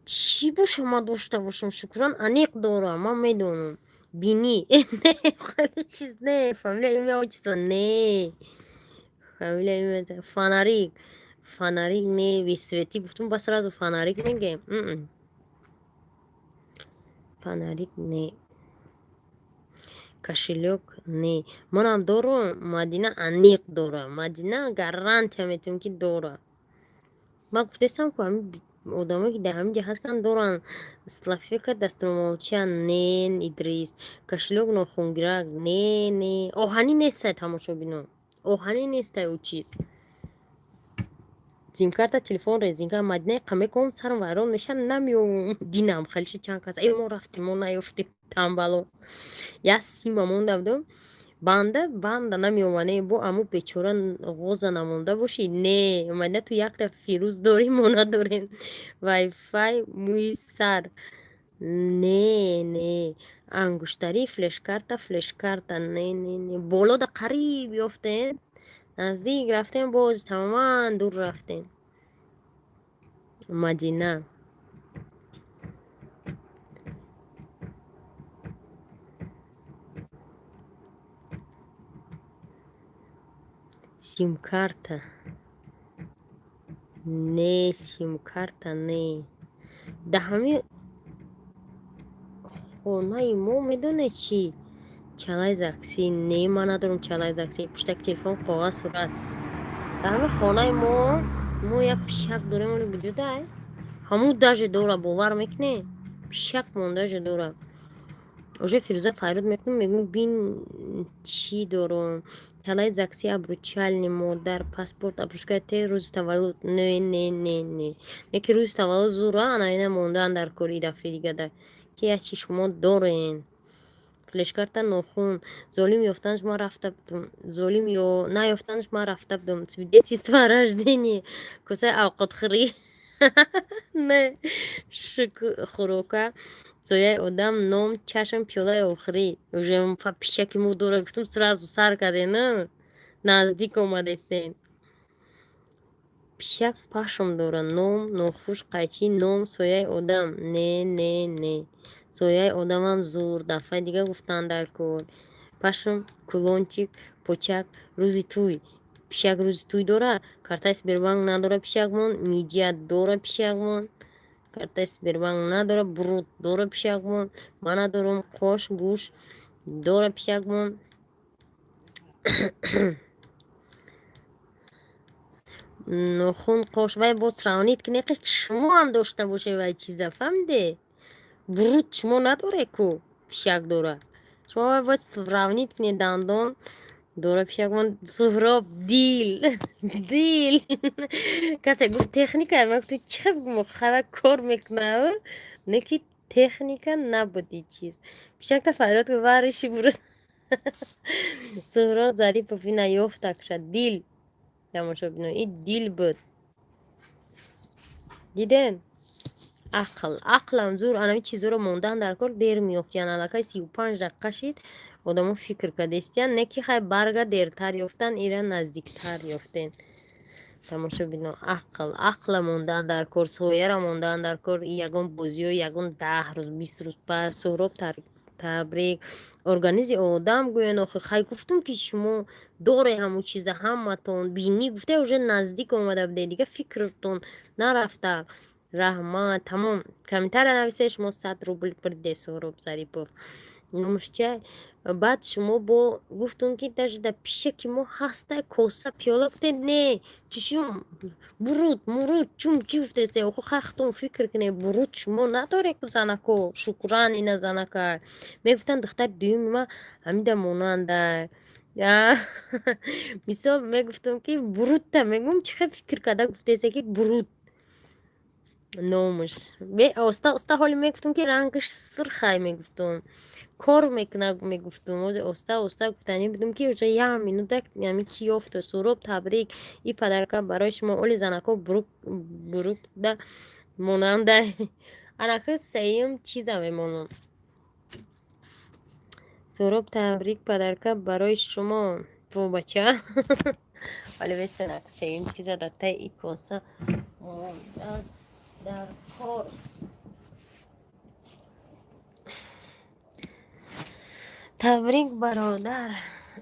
Чӣ боша, ман дошта бошам, Шукран аниқ дорам, ман медонам. Бинӣ не, хеле чиз не, фамилия, имя, отчество не. Фамилия, имя, фонарик, фонарик не, бесветӣ гуфтум, ба сразу фонарик мегем. Фонарик не. Кошелёк не. Манам дорам, Мадина аниқ дора. Мадина гарантия метавонем, ки дора. Ман гуфтаистам, ку ҳамин одамое, ки дар ҳамин ҷа ҳастанд, доранд. Салфетка, дастромолча не, Идрис. Кошелёк, нохунгирак не, не. Оҳанӣ нестай, тамошобинон. Оҳанӣ нестай ӯ чиз. Симкарта, телефон, резинка. Мадинаи қамеком сарам вайрон мешавад, намеёвум. Динам хелиши чанд кас. Э, мо рафтем, мо наёфтем, тамбало. Як сима монда будам. Банда банда намеомад, не, бо аму бечора ғоза намонда бошӣ. Не, Мадина, ту якта Фирӯз дорӣ, мо надорем. Вайфай, мӯи сар. Не, не. Ангуштарӣ, флешкарта, флешкарта. Не, не, не. Болода қариб ёфтем. Наздик рафтем, боз тамоман дур рафтем. Мадина. Симкарта. Не, симкарта не. Дар ҳамин хонаи мо медонед чӣ? Чалаи закси не, ман надорам чалаи закси. Пуштаки телефон, коғаз, сурат. Дар ҳамин хонаи мо як пишак дорем, оли вуҷудай? Ҳамун даже дора, бовар мекунед? Пишак монда же дора. Уже Фирӯза фарёд мекунам, мегӯям, бин, чӣ дорам. Чалаи закси, обручальный, модар, паспорт, обручка, те, рӯзи таваллуд. Не, не, не, не. Яки рӯзи таваллуд зура, ана ина мондаан дар кори дафъаи дигада. Ки як чи шумо дорен. Флешкарта, нохун, золим ёфтанаш ман рафта будум. Золим ё наёфтанаш ман рафта будум. Свидетельство о рождении, косаи авқотхӯрӣ. Не, хӯрока, сояи одам, ном, чашм, пиёлаи охирӣ. Уже пишаки мо дора гуфтум, сразу сар кардем, на? Наздик омадестем. Пишак пашм дора, ном, нохуш, қайчӣ, ном, сояи одам. Не, не, не. Сояи одамам зур, дафъаи дига гуфтанд дар кор. Пашм, кулончик, почак, рӯзи тӯй. Пишак рӯзи тӯй дора? Картаи Сбербанк надора пишакмон, миҷа дора пишакмон. Картаи Сбербанк надора, бруд дора пишакмон. Ман надорам, қош, гӯш дора пишакмон. Нохун, қош, вай боз сравнить кунед, ки шумо ҳам дошта бошед вай чиза, фаҳмиде? Бруд шумо надоре ку, пишак дора. Шумо вай бояд сравнить кунед, дандон дора пишакмон. Суҳроб, дил, дил. Касе гуфт техника, ман гуфтам, чӣ хел бигӯм, хава кор мекунад, не ки техника набуд ин чиз. Пишакта фарёд кун, вариши буруд. Суҳроб Зарипов ина ёфтакша, дил. Тамошобино, ин дил буд. Диден? Ақл, ақлам зур, анами чизоро мондан дар кор, дер меёфтиян, аллакай 35 дақиқа шид, одамо фикр кардестиян, не ки хай барга дертар ёфтан, ира наздиктар ёфтем. Тамошобино, ақл, ақла мондан дар кор, сояра мондан дар кор, ягон бозиё, ягон 10 рӯз, 20 рӯз пас. Суҳроб, табрик. Организми одам гӯян, охи хай гуфтум, ки шумо доре ҳамун чиза ҳаматон. Бинӣ гуфта, уже наздик омада будед, дига фикртон нарафта. Раҳмат, тамом. Комментария нависед, шумо 100 рубл бурде, Суҳроб Зарипов. Номаш чия? Баъд шумо бо гуфтум, ки даже дар пишаки мо ҳастай коса, пиёла. Гуфтед, не, чишум, буруд муруд чум чӣ гуфтесте? Охо, хахтон фикр кунед, буруд шумо надоред ку, занако. Шукран, ина занака мегуфтанд, духтари дуюми ма ҳамида монанда. Мисол, мегуфтам, ки бурудта мегӯм, чӣ хел фикр карда гуфтесе, ки буруд номаш? Оста оста ҳоли мегуфтам, ки рангаш сурхай, мегуфтам, кор мекунад, мегуфтум. Оста оста гуфтанӣ будум, ки уже як минута ами ки ёфта. Суроб, табрик, и подарка барои шумо. Оли занако бурукда монанда. Анаки сеюм чиза мемонам. Суроб, табрик, подарка барои шумо. Во, бача, вале весенак сеюм чиза дар таи и коса мондан дар кор. Табрик, бародар.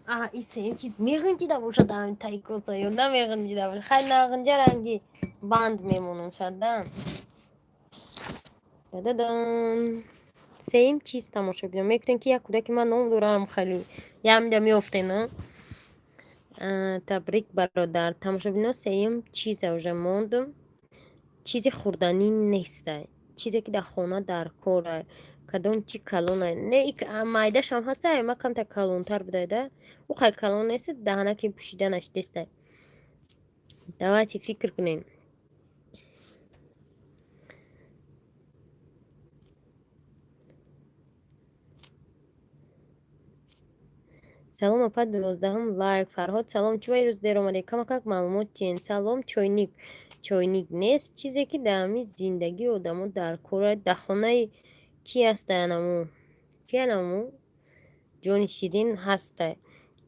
А и сеюм чиз меғинҷида бошад ҳамин таи коса ё намеғинҷида бошад? Хай, нағинҷа, ранги банд мемонам шада. Дададон, сеюм чиз, тамошобинон, мегуфтем, ки як кӯдаки ман ном дорам, хеле ямда меёфтен. Табрик, бародар. Тамошобино, сеюм чиза уже мондум. Чизи хӯрданӣ нестай, чизе ки дар хона дар кора. Кадом чи калона? Не, майдашам ҳастай, ма камтар калонтар будай да. Ӯ хай калон нест, даҳанаки пӯшиданаш нестай. Давайте фикр кунем. Салом, апа, 12-ум лайк. Фарҳод, салом. Чӣ вай рӯз дер омадед? Камакак маълумот тиҳен. Салом. Чойник, чойник нест. Чизе ки дар ҳамин зиндагии одамо дар кора, дар хонаи ки ҳастай, анаму ки, анаму ҷони ширин ҳастай.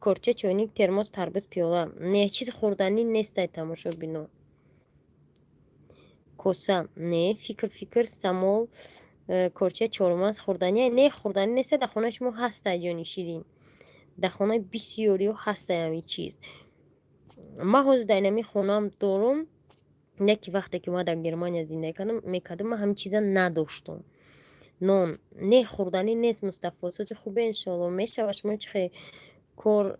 Корча, чойник, термос, тарбуз, пиёла. Не, чизи хӯрданӣ нестай, тамошобино. Коса не. Фикр, фикр. Самол, корча, чормағз хӯрданӣ не, хӯрданӣ нестай. Дар хонаи шумо ҳастай, ҷони ширин, дар хонаи бисёриҳо ҳастай ҳамин чиз. Ман ҳозир дар инами хонаам дорум, не ки вақте ки ман дар Германия зиндагӣ мекардам, ман ҳамин чиза надоштум. Нон не, хӯрданӣ нест. Мустафо, сози хубе, иншоалло мешава. Шумо чӣ хел? Кор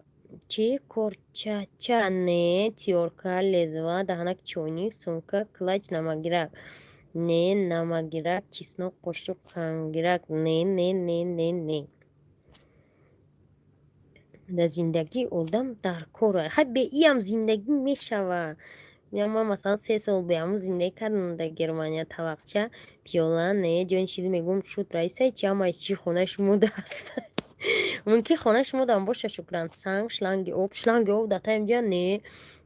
чӣ? Корчача не, тёрка, лезва, даҳанак, чойник, сумка, клатч, намакгирак не, намакгирак, чеснок, қошуқ, қандгирак не, не, не, не, не. Дар зиндагии одам дар кора, хай, беиам зиндагӣ мешава. Ман масалан 3 сол беҳамун зиндагӣ кардам дар Германия. Тавақча, пиёла не. Ҷони ширин, мегӯм, шуд раисай чи, ҳамаи чи хонаи шумо даст. Мумкин хонаи шумо дам боша. Шукран. Санг, шланги об, шланги об дар таи инҷа не.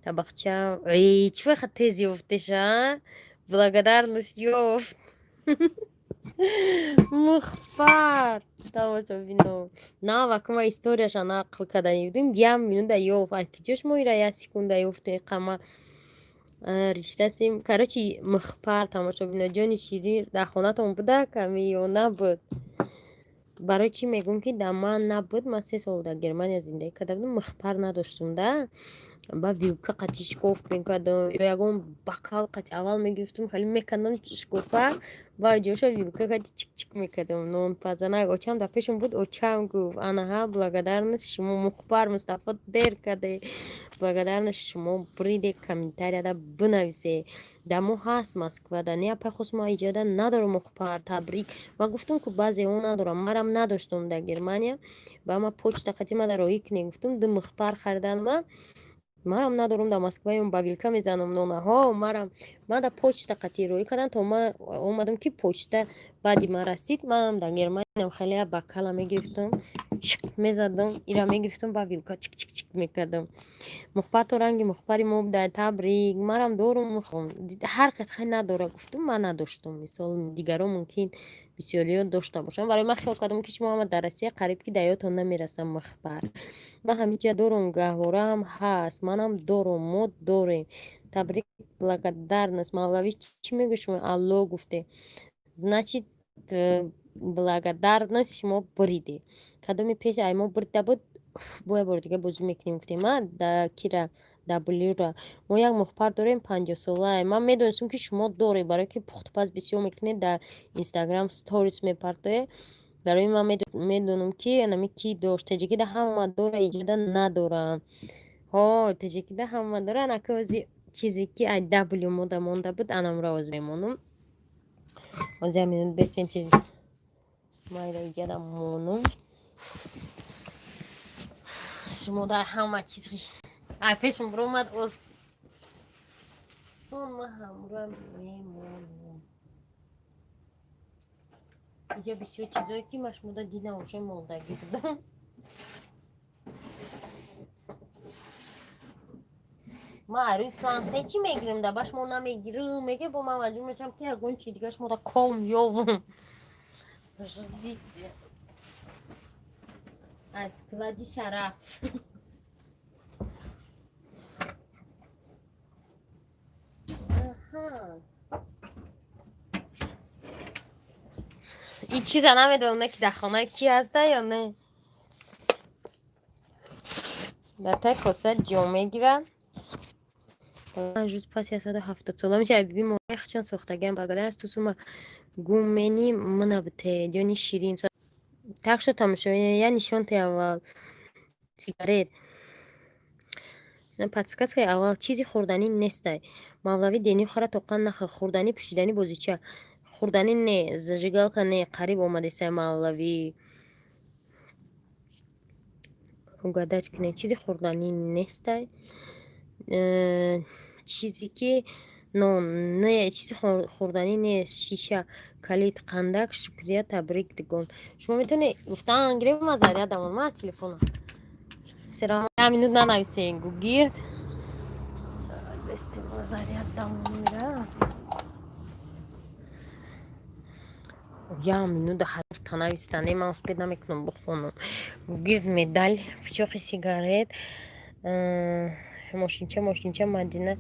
Табақча. Эй, чӣ вақт тез ёфтеша? Благодарность ёфт. Мухпар, тамошобино, навакума историяша нақл кардани будем, як минута ёфт. Ай киҷо шумо ира як секунда ёфте? Қама риштасем. Короче, мухпар, тамошобино, ҷони ширин, дар хонатон буда ками ё набуд? Барои чӣ мегӯм, ки дар ман набуд? Ман 3 сол дар Германия зиндагӣ карда будам, мухпар надоштум да. Ба вилка қати шкоф мекардам ё ягон бокал қати. Аввал мегирифтум, хеле мекардам шкофа, баъд ҷоша вилка қати чик-чик мекардам. Нонпазанак очам дар пешам буд. Очам гуфт: «Анаҳа, благодарность шумо, мухпар, Мустафо, дер карде, благодарность шумо бриде, комментарияда бинависе, дар мо ҳаст Москвада». Не, апай хос, мо иҷода надорам мухпар. Табрик. Ма гуфтум, ку баъзеҳо надорам, марам надоштум дар Германия. Ба ма почта қати мада роҳӣ кунем, гуфтум, ду мухпар харидан. Ма марам надорум дар Москваём, ба вилка мезанам нонаҳо. Марам ман дар почта қати роҳӣ кардам, то ма омадам, ки почта баъди ман расид. Манам дар Германиям хеле бокала мегирифтам, чик мезадам, ира мегирифтам, ба вилка чик чик чик мекардам. Мухпар то ранги мухпари мо буда. Табрик, марам дорум. Ҳар кас хай надора, гуфтум, ман надоштум. Мисол, дигарон мумкин бисёриё дошта бошанд. Барои ман хиёл кардам, ки шумо ҳама дар Россия қариб ки дар ёдтон намерасам мухпар. Ман ҳаминҷа дорум, гаҳвораам ҳаст, манам дорум, мо дорем. Табрик, благодарность. Мавлавӣ, чӣ мегӯед шумо? Алло гуфте, значит, благодарность шумо бриде. Кадоми пеш ай мо брида буд, бо як бори дига бозӣ мекунем, гуфтем. А да кира даблюра мо як мухпар дорем, 50-солаа. Ман медонистам, ки шумо доред, барое ки пухтупаз бисёр мекунед, дар Инстаграм сторис мепартоед. Барои ман медонам, ки анами ки дошт. Теҷакида ҳама дора, иҷода надорам. Ҳо, теҷакида ҳама дора. Анака ози чизе ки ай W мода монда буд, анамро оз мемонам. Ози як минут бестен, чиз майра иҷада монум. Шумо дар ҳама чиз ай пешум биромад, оз сон ма ҳамра мемонам. Иҷа бисёр чизое, ки ма шумода дидам, уже мондагӣ будам. Ма рӯи франсе чӣ мегирам, да ба шумо намегирам, меге бо ман маҷбур мешавам, ки ягон чи дига шумода ком ёвам. Ждите. Аз склади шараф. Аҳа. И чиза намедонам, ки дар хонаи ки ҳаста ё не. Дар таи коса ҷо мегирад. Рӯз пас 170 сола мешавад. Биби мо яхчон сохтагиам благодаря ту сума гумени мына бите ҷони ширин. Так шо тамошо я нишон те аввал сигарет. Подсказкаи аввал: чизи хӯрданӣ нестай. Мавлави дени хара тоқан нахӯр. Хӯрданӣ, пӯшиданӣ, бозича. Хӯрданӣ не, зажигалка не, қариб омадесай мавлавӣ. Угадать кунед, чизи хӯрданӣ нестай. Чизе ки нон не, чизи хӯрданӣ нест. Шиша, калид, қандак, шукрия, табрик, дигон. Шумо метавонед гуфтан гирем, ма заряд дамон ма телефона. Серам я минут нанависен гугирд. Заряд дамонира. Я минута ҳазорта навистане, ман успеть намекунам бихонам. Гугирд, медаль, пичоқи сигарет, мошинча, мошинча, Мадина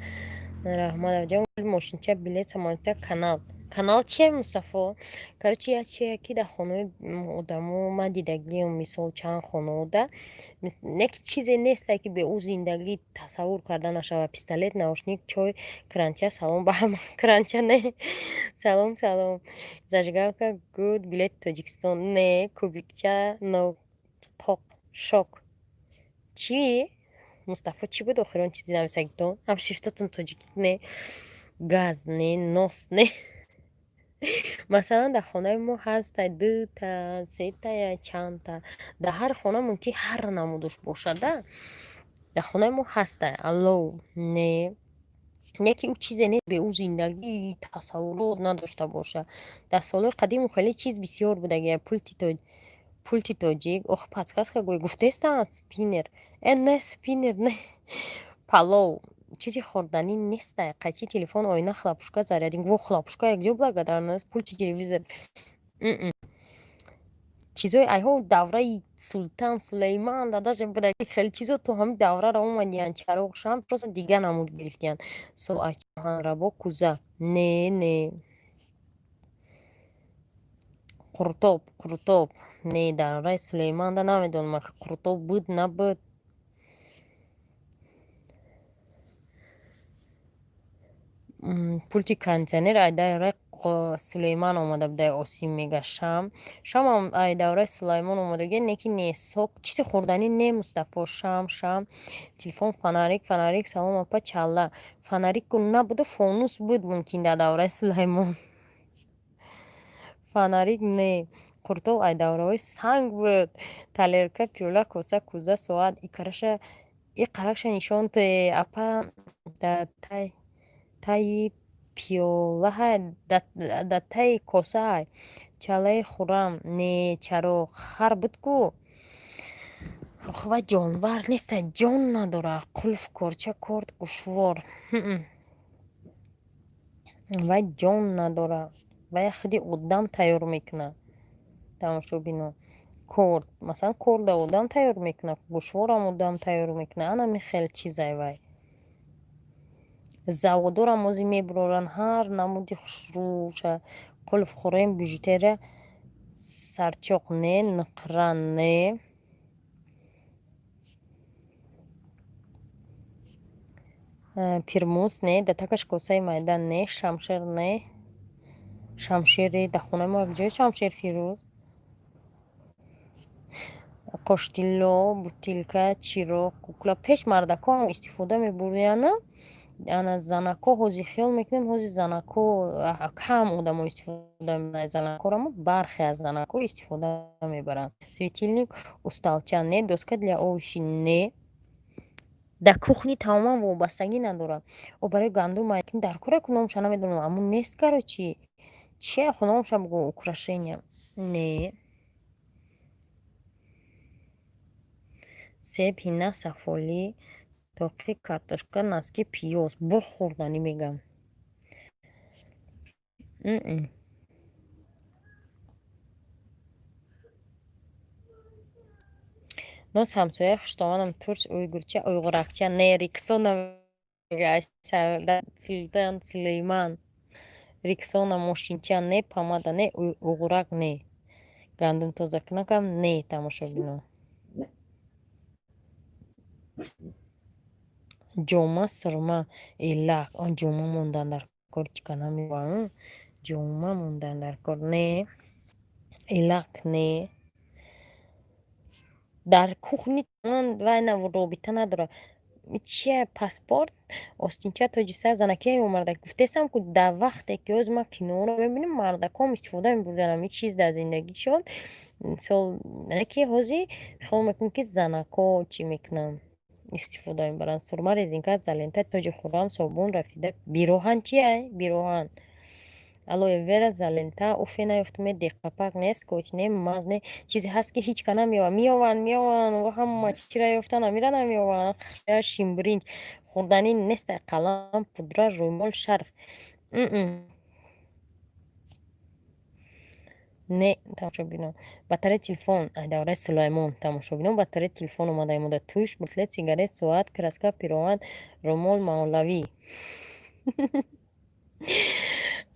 Раҳматоваҷон, мошинча, билет самолета, канал. Канал чие, Мустафо? Короче, як чие, ки дар хонаи одамо ман дидагиам, мисол, чанд хонаода не ки чизе несте, ки бе ӯ зиндагӣ тасаввур карда нашавад. Пистолет, наушник, чой, кранча, салом ба ҳама, кранча не, салом, салом, зажигалка, гуд, билети Тоҷикистон не, кубикча, ноқоқ, шок. Чӣ? Мустафо, чӣ буд охирон чизи нависагитон? Ҳам шрифтотон тоҷикӣ не, газ не, нос не. Масалан, дар хонаи мо ҳаста дута, сета, я чандта. Дар ҳар хона мумкин ҳар намудаш бошада. Дар хонаи мо ҳаста. Алло, не. Не ки ӯ чизе нест, бе ӯ зиндагӣ тасаввурот надошта боша. Дар солҳои қадиму хеле чиз бисёр будагия. Пульти тоҷик. Ох, подсказка гӯй гуфтестам, спиннер. Э, не, спиннер не. Палов. Чизи хӯрданӣ нестай. Қайчи, телефон, оина, хлопушка, зарядник. Во, хлопушка якҷо благодарность. Пульти телевизор. Чизои айҳо давраи султан Сулейман дадаше будаги, хеле чизо то ҳамин давраро омадиянд. Чароғ, шам, просто дига намуд гирифтиянд. Соат, оҳанрабо, кӯза. Не, не. Қуртоб, қуртоб. Не, давраи Сулейманда намедонам, қуртоб буд, набуд. Пульти кондитсионер ай давраи Сулейман омада буда, Осим мега. Шам. Шамам ай давраи Сулаймон омадагия, не ки не, сок, чизи хӯрданӣ не, Мустафо, шам, шам, телефон, фонарик, фонарик, салом, апа, чалла. Фонарику набуда, фонус буд мумкин дар давраи Сулаймон. Фонарик не. Қуртоб ай давраҳои санг буд. Тарелка, пиёла, коса, кӯза, соат. И қараша нишон те, апа, дар таи пиёлаҳай, дар таи косаҳай. Чаллаи хуррам не, чароғ. Хар буд ку. Ох, вай ҷонвар нестай, ҷон надорад. Қулф, корча, корд, гӯшвор. Вай ҷон надорад. Вай худи одам тайёр мекунад. Тамошобино. Корд, масалан, корда одам тайёр мекунад, гӯшворам одам тайёр мекунад. Анами хел чизай вай. Заводорам ози мебуроранд ҳар намуди хушрӯша. Қулф, хӯрем, бижутерия, сарчоқ не, нуқра не. Пирмус не, дар такаш косаи майда не, шамшер не. Шамшере дар хонаи мо якҷоя шамшер, Фирӯз. Қоштилло, бутылка, чироқ, кукла. Пеш мардакоам истифода мебурдияна. Ана занако ҳозир хиёл мекунем, ҳозир занако кам одамо истифода мебаранд, занакорамо бархе аз занако истифода мебаранд. Светильник, усталча не, доска для овощи не. Дар кухни тамоман вобастагӣ надорад. О, барои гандум дар кора ку номша намедонам, аммо нест, короче. Чия, номша бугӯ, украшения не. Себ, ҳина, сафолӣ, тоқи, картошка, носки, пиёз. Бо хӯрданӣ мегам. Ноз ҳамсояи хуштоманам турш, уйгурча, уйғуракча не, Риксона Султан Сулейман. Риксона, мошинча не, помада не, уғурак не. Гандум тозакунакам не, тамошобино. Ҷома, сурма, элак. Он ҷома мондан дар кор, чӣ намева, ҷома мондан дар кор не, элак не. Дар кухни ман вай робита надорад. Чия, паспорт, остинча, тоҷи сар, занакие омарда. Гуфтесам ку, дар вақте ки ҳозир ман киноро мебинам, мардаком истифода мебурданд ҳамин чиз дар зиндагишон. Мисол, не ки ҳозир хиёл мекунем, ки занако чӣ мекунанд, истифода мебаранд. Сурма, резинка, изолента, тоҷи хуррам, собун, рафида. Бироҳан чия? Бироҳан. Алоэ вера, изолента, уфе наёфтуме, деқапак не, скотч не, маз не. Чизе ҳаст, ки ҳеҷ ка намеёвад. Меёванд, меёванд, ҳама чира ёфта намира, намеёванд. Шимбиринҷ хӯрданӣ нест, қалам, пудра, рӯмол, шарф. Не, тамошобинон. Батареи телефон давраи Сулаймон, тамошобинон, батареи телефон омада омода. Туш, браслет, сигарет, соат, краска, пироҳан, румол, мавлавӣ.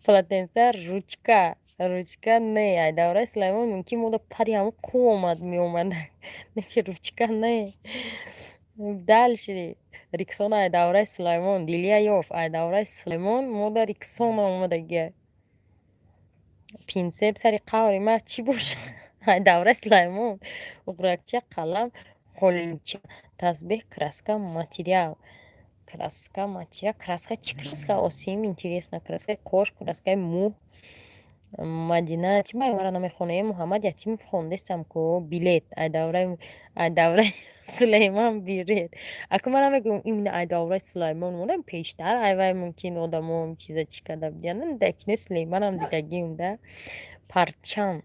Полотенца, ручка. Ручка не, ай давраи Сулаймон мумкин мода пари ҳамон қӯ омад меомад. Не, ручка не. Дальше Риксона ай давраи Сулаймон, Дилия ёфт, ай давраи Сулаймон мода Риксона омадагия. Пинсеп сари қаври ма чӣ бошад? Ай давраи Сулаймон. Уғракча, қалам, қолинча, тасбеҳ, краска, материал. Краска, материал, краска чӣ краска? Осим, интересно. Краскаи қош, краскаи мӯ. Мадина, чӣ маро намехонем? Муҳаммад Ятимов хондестам ку, билет. Ай давраи Сулейман билет. Аку ман намегӯям, именно ай давраи Сулаймон монам, пештар ай вай мумкин одамо чиза чӣ карда будиянд. Дар кинои Сулейманам дидагием да. Парчам.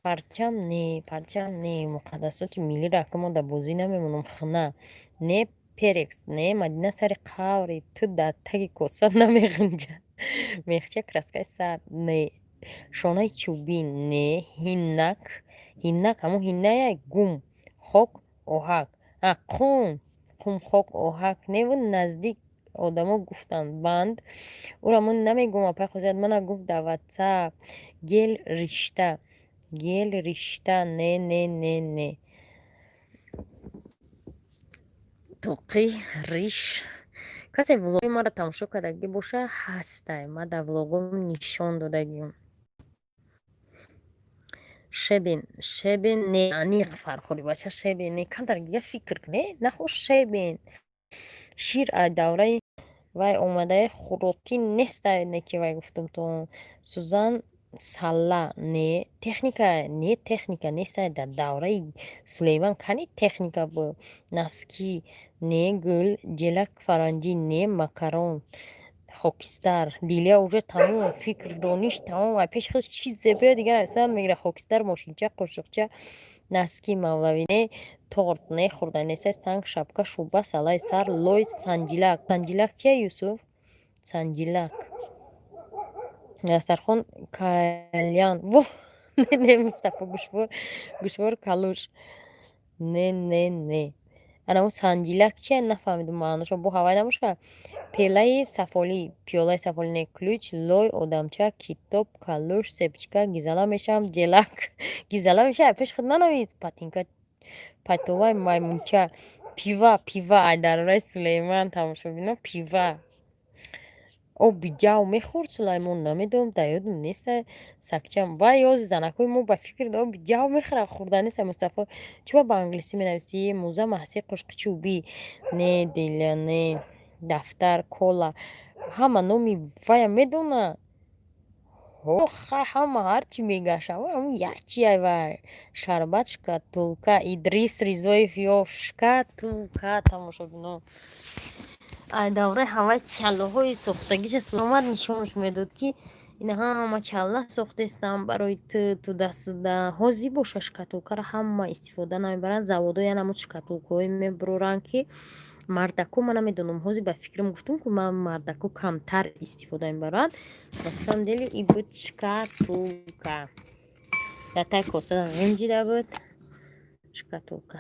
Парчам не, парчам не. Муқаддасоти миллиро аку мо дар бозӣ намемонам. Хна не, перекс не, Мадина сари қаври ту дар таги коса намеғунҷад. Мехча, краскаи сар не, шонаи чӯбин не, ҳиннак, ҳиннак ҳамон ҳинная, гум, хок, оҳак. А, қум, қум, хок, оҳак неву наздик одамо гуфтанд банд. Ӯро ман намегӯм, апай хосият мана гуфт дар ватсап. Гел ришта, гел ришта не, не, не, не. Тоқи риш. Касе влоги маро тамошо кардагӣ боша, ҳастай. Ман дар влогом нишон додагиам. Щебень, щебень не, аниқ фархори бача, щебень не, камтар дига фикр кунед, нахо щебень. Шир аз давраи вай омадае, хӯрокӣ нестай, не ки вай гуфтум то. Сӯзан, салла не, техника не, техника нестай дар давраи Сулейман, кани техника буд. Носки не, гул, ҷелак фаранҷӣ не, макарон, хокистар. Дилия уже тамом, фикр, дониш тамом. Ай пеши худ чизе биёяд, дигар нависан мегирад. Хокистар, мошинча, қошуқча, носки, мавлавӣ не, торт не, хӯрданӣ нестай, санг, шапка, шуба, салаи сар, лой, санҷилак. Санҷилак чия, Юсуф? Санҷилак. Дастархон, кальян. Во, не, не, Мустафо, гӯшвор, гӯшвор, калуш. Не, не, не. Ана санҷилак чия, нафаҳмидум маъношо. Бо ҳавай набошад? Пелаи сафолӣ, пиёлаи сафолӣ не, ключ, лой, одамча, китоб, калуш, цепочка, гизала мешавам, ҷелак. Гизала мешавад, пеши худ нанавис. Патинка, пайтовай, маймунча, пива, пива. Ай дарораи Сулейман, тамошобино, пива. Оби ҷав мехӯрд Сулаймон, намедонам, дар ёдам нест. Сагчам вай ёзи занакҳои мо ба фикр оби ҷав мехӯрад, хӯрда неста. Мустафо, чӯба ба англисӣ менависӣ? Мӯза маҳсии қошуқи чӯбӣ не, Диля, не, дафтар, кола, ҳама номи вая медона. Ҳама ҳарчи мегаша, ҳамун якчиай вай. Шарбат, шкатулка. Идрис Ризоев ёфт шкатулка. Тамошобино, ай давраи ҳавай чаллаҳои сохтагиша Суломат нишонаш медод, ки ина ҳама чалла сохтестам барои ту, туда-сюда. Ҳозир боша, шкатулкаро ҳама истифода намебаранд. Заводҳо я намуд шкатулкаҳое мебуроранд, ки мардако, ман намедонам, ҳозир ба фикрам гуфтум, ку ман мардако камтар истифода мебаранд. На самом деле и буд шкатулка, дар таи коса ғинҷида буд шкатулка.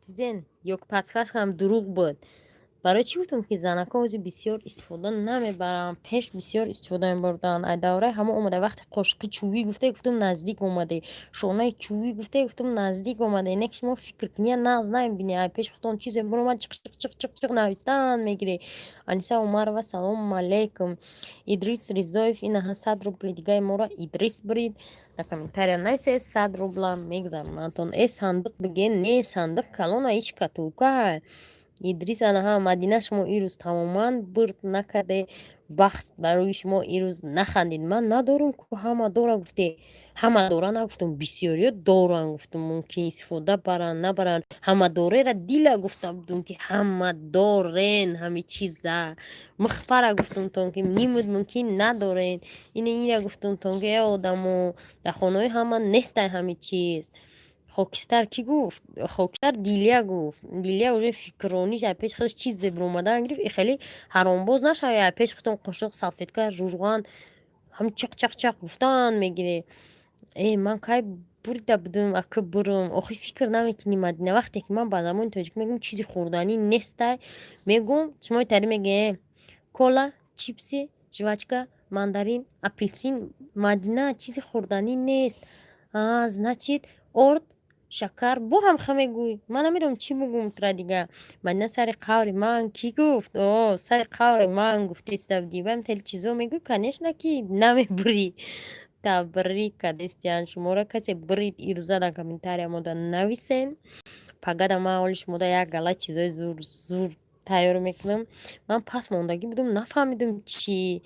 Диден ё подсказкам дурӯғ буд? Барои чӣ гуфтам, ки занако ҳозир бисёр истифода намебаранд, пеш бисёр истифода мебурданд. Ай давраи ҳамон омада, вақте қошуқи чӯбӣ гуфте, гуфтам, наздик омаде, шонаи чӯбӣ гуфте, гуфтам, наздик омаде. Не ки шумо фикр кунӣ, нағз намебинӣ, ай пеши худтон чизе биромад, чиқ чиқ чиқ чиқ чиқ навистан мегирӣ. Аниса Умарова, салому алейкум. Идрис Ризоев, инаҳа 100 рубли дигаи моро Идрис бурид. Дар комментария нависед, 100 рубла мегзаронатон. Э, сандуқ биген, не, сандуқ калона, ҳеч шкатулка. Идрис, анаҳа Мадина, шумо ирӯз тамоман бурд накарде, бахт барои шумо ирӯз нахандид. Ман надорум ку, ҳама дора гуфте. Ҳама дора нагуфтум, бисёриё доранд гуфтум, мумкин истифода баранд, набаранд. Ҳама дорера дила гуфта будум, ки ҳама дорен ҳами чиза. Михпара гуфтумтон, ки нимуд мумкин надорен. Ина ина гуфтумтон, ки э одамо, дар хонаҳои ҳама нестай ҳами чиз. Хокистар кӣ гуфт? Хокистар Дилия гуфт. Дилия уже фикрониш аз пеши худаш чизе биромадан гирифт. И хеле ҳаромбоз нашавӣ, аз пеши худтон қошуқ, салфетка, журған ҳам чақ чақ чақ гуфтан мегирӣ. Э, ман кай бурида будум, ака бурум? Охи фикр намекунӣ, Мадина. Вақте ки ман ба забони тоҷикӣ мегӯм, чизи хӯрданӣ нестай, мегӯм, шумо тари мегӯед: кола, чипсы, жвачка, мандарин, апелсин. Мадина, чизи хӯрданӣ нест. А значит, орд, шакар бо ҳам ха мегӯй. Ман намедонам, чӣ бугӯм тура дига. Мадина, сари қаври ман кӣ гуфт? О, сари қаври ман гуфтеста будӣ. Баъд хеле чизо мегӯй, конечно, ки намебурӣ. Табрик кардестиян шуморо. Касе бурид ирӯза, дар комментария мода нависен. Пагада ман ҳоли шумода як гала чизои зур зур тайёр мекунам. Ман пас мондагӣ будум, нафаҳмидум чӣ.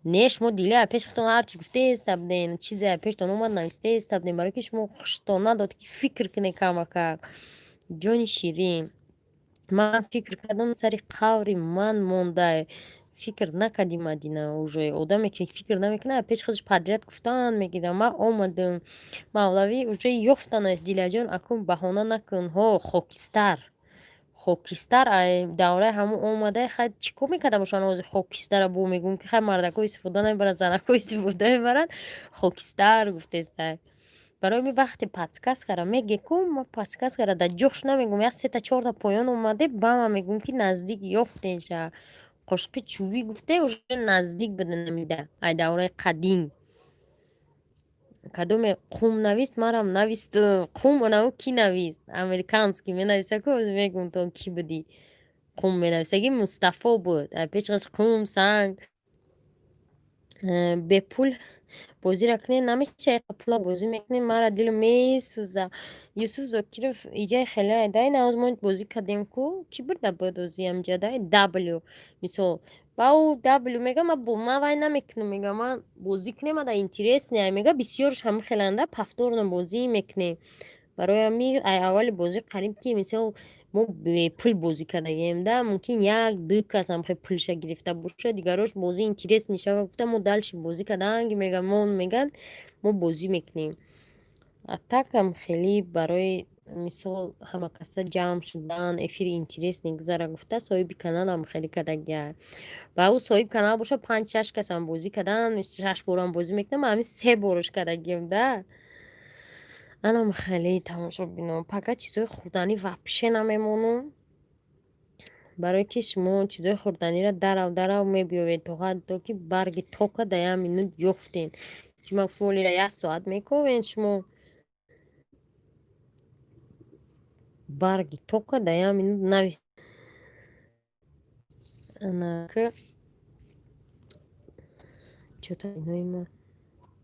Не, шумо дилия пеши худтон ҳарчи гуфтеста буден, чизе пештон омад, навистеста буден, барои ки шумо хуштон надод, ки фикр кунед камакак. Ҷони ширин, ман фикр кардам, сари қаври ман мондай. Фикр накардӣ, Мадина. Уже одаме ки фикр намекунад, пеши худаш подряд гуфтан мегирад. Ман омадам, мавлавӣ уже ёфтанаш. Дилаҷон, акун баҳона накун. Ҳо, хокистар, хокистар ай давраи ҳамон омадай. Хай, чӣ кор мекарда бошанд ҳозир хокистара? Бо мегӯм, ки хай, мардако истифода намебаранд, занако истифода мебаранд. Хокистар гуфтестай. Барои ми вақте подсказкара меге ку, ма подсказкара дар ҷош намегӯм, як сета чорта поён омаде, ба ман мегӯм, ки наздик ёфтенша. Қошуқи чӯбӣ гуфте, уже наздик буда намида ай давраи қадим. Кадоме қум навист, марам навист қум. Анау кӣ навист? Американский менависа ку, мегӯм то кӣ будӣ. Қум менависаги Мустафо буд. Пешқаш қум санг. Бепул бозира кунед, намеша, пула бозӣ мекунем, мара дилам месӯза. Юсуф Зокиров, иҷаи хеле дай навоз мо бозӣ кардем ку, кӣ бурда буд ози амҷа дай W мисол. Ба ӯ W мега, ман вай намекунам, мега, ман бозӣ кунем, ада интересный, мега, бисёрш ҳама хеланда повторно бозӣ мекунем. Барои ҳами ай аввали бозӣ қариб ки мисол мо бепул бозӣ кардагием да, мумкин як ду кас ҳам хел пулша гирифта бошад, дигарош бозӣ интересный шава гуфта, мо дальше бозӣ карданги, мега, мон меган, мо бозӣ мекунем. А такам хеле барои мисол ҳама каса ҷамъ шудан, эфири интересный гузара гуфта, соҳиби каналам хеле кардагия. Ба ӯ соҳиби канал боша, панҷ шаш касам бозӣ кардан, шаш борам бозӣ мекунам, ман ҳамин се борош кардагием да. Анам хеле тамошобино, пага чизои хӯрданӣ вообще намемонам, барое ки шумо чизои хӯрданиро дарав дарав мебиёвед, то ҳатто ки барги тока дар як минут ёфтен, ки ман фолира як соат мековен, шумо барги тока дар як минут навис. Анака чота инои ма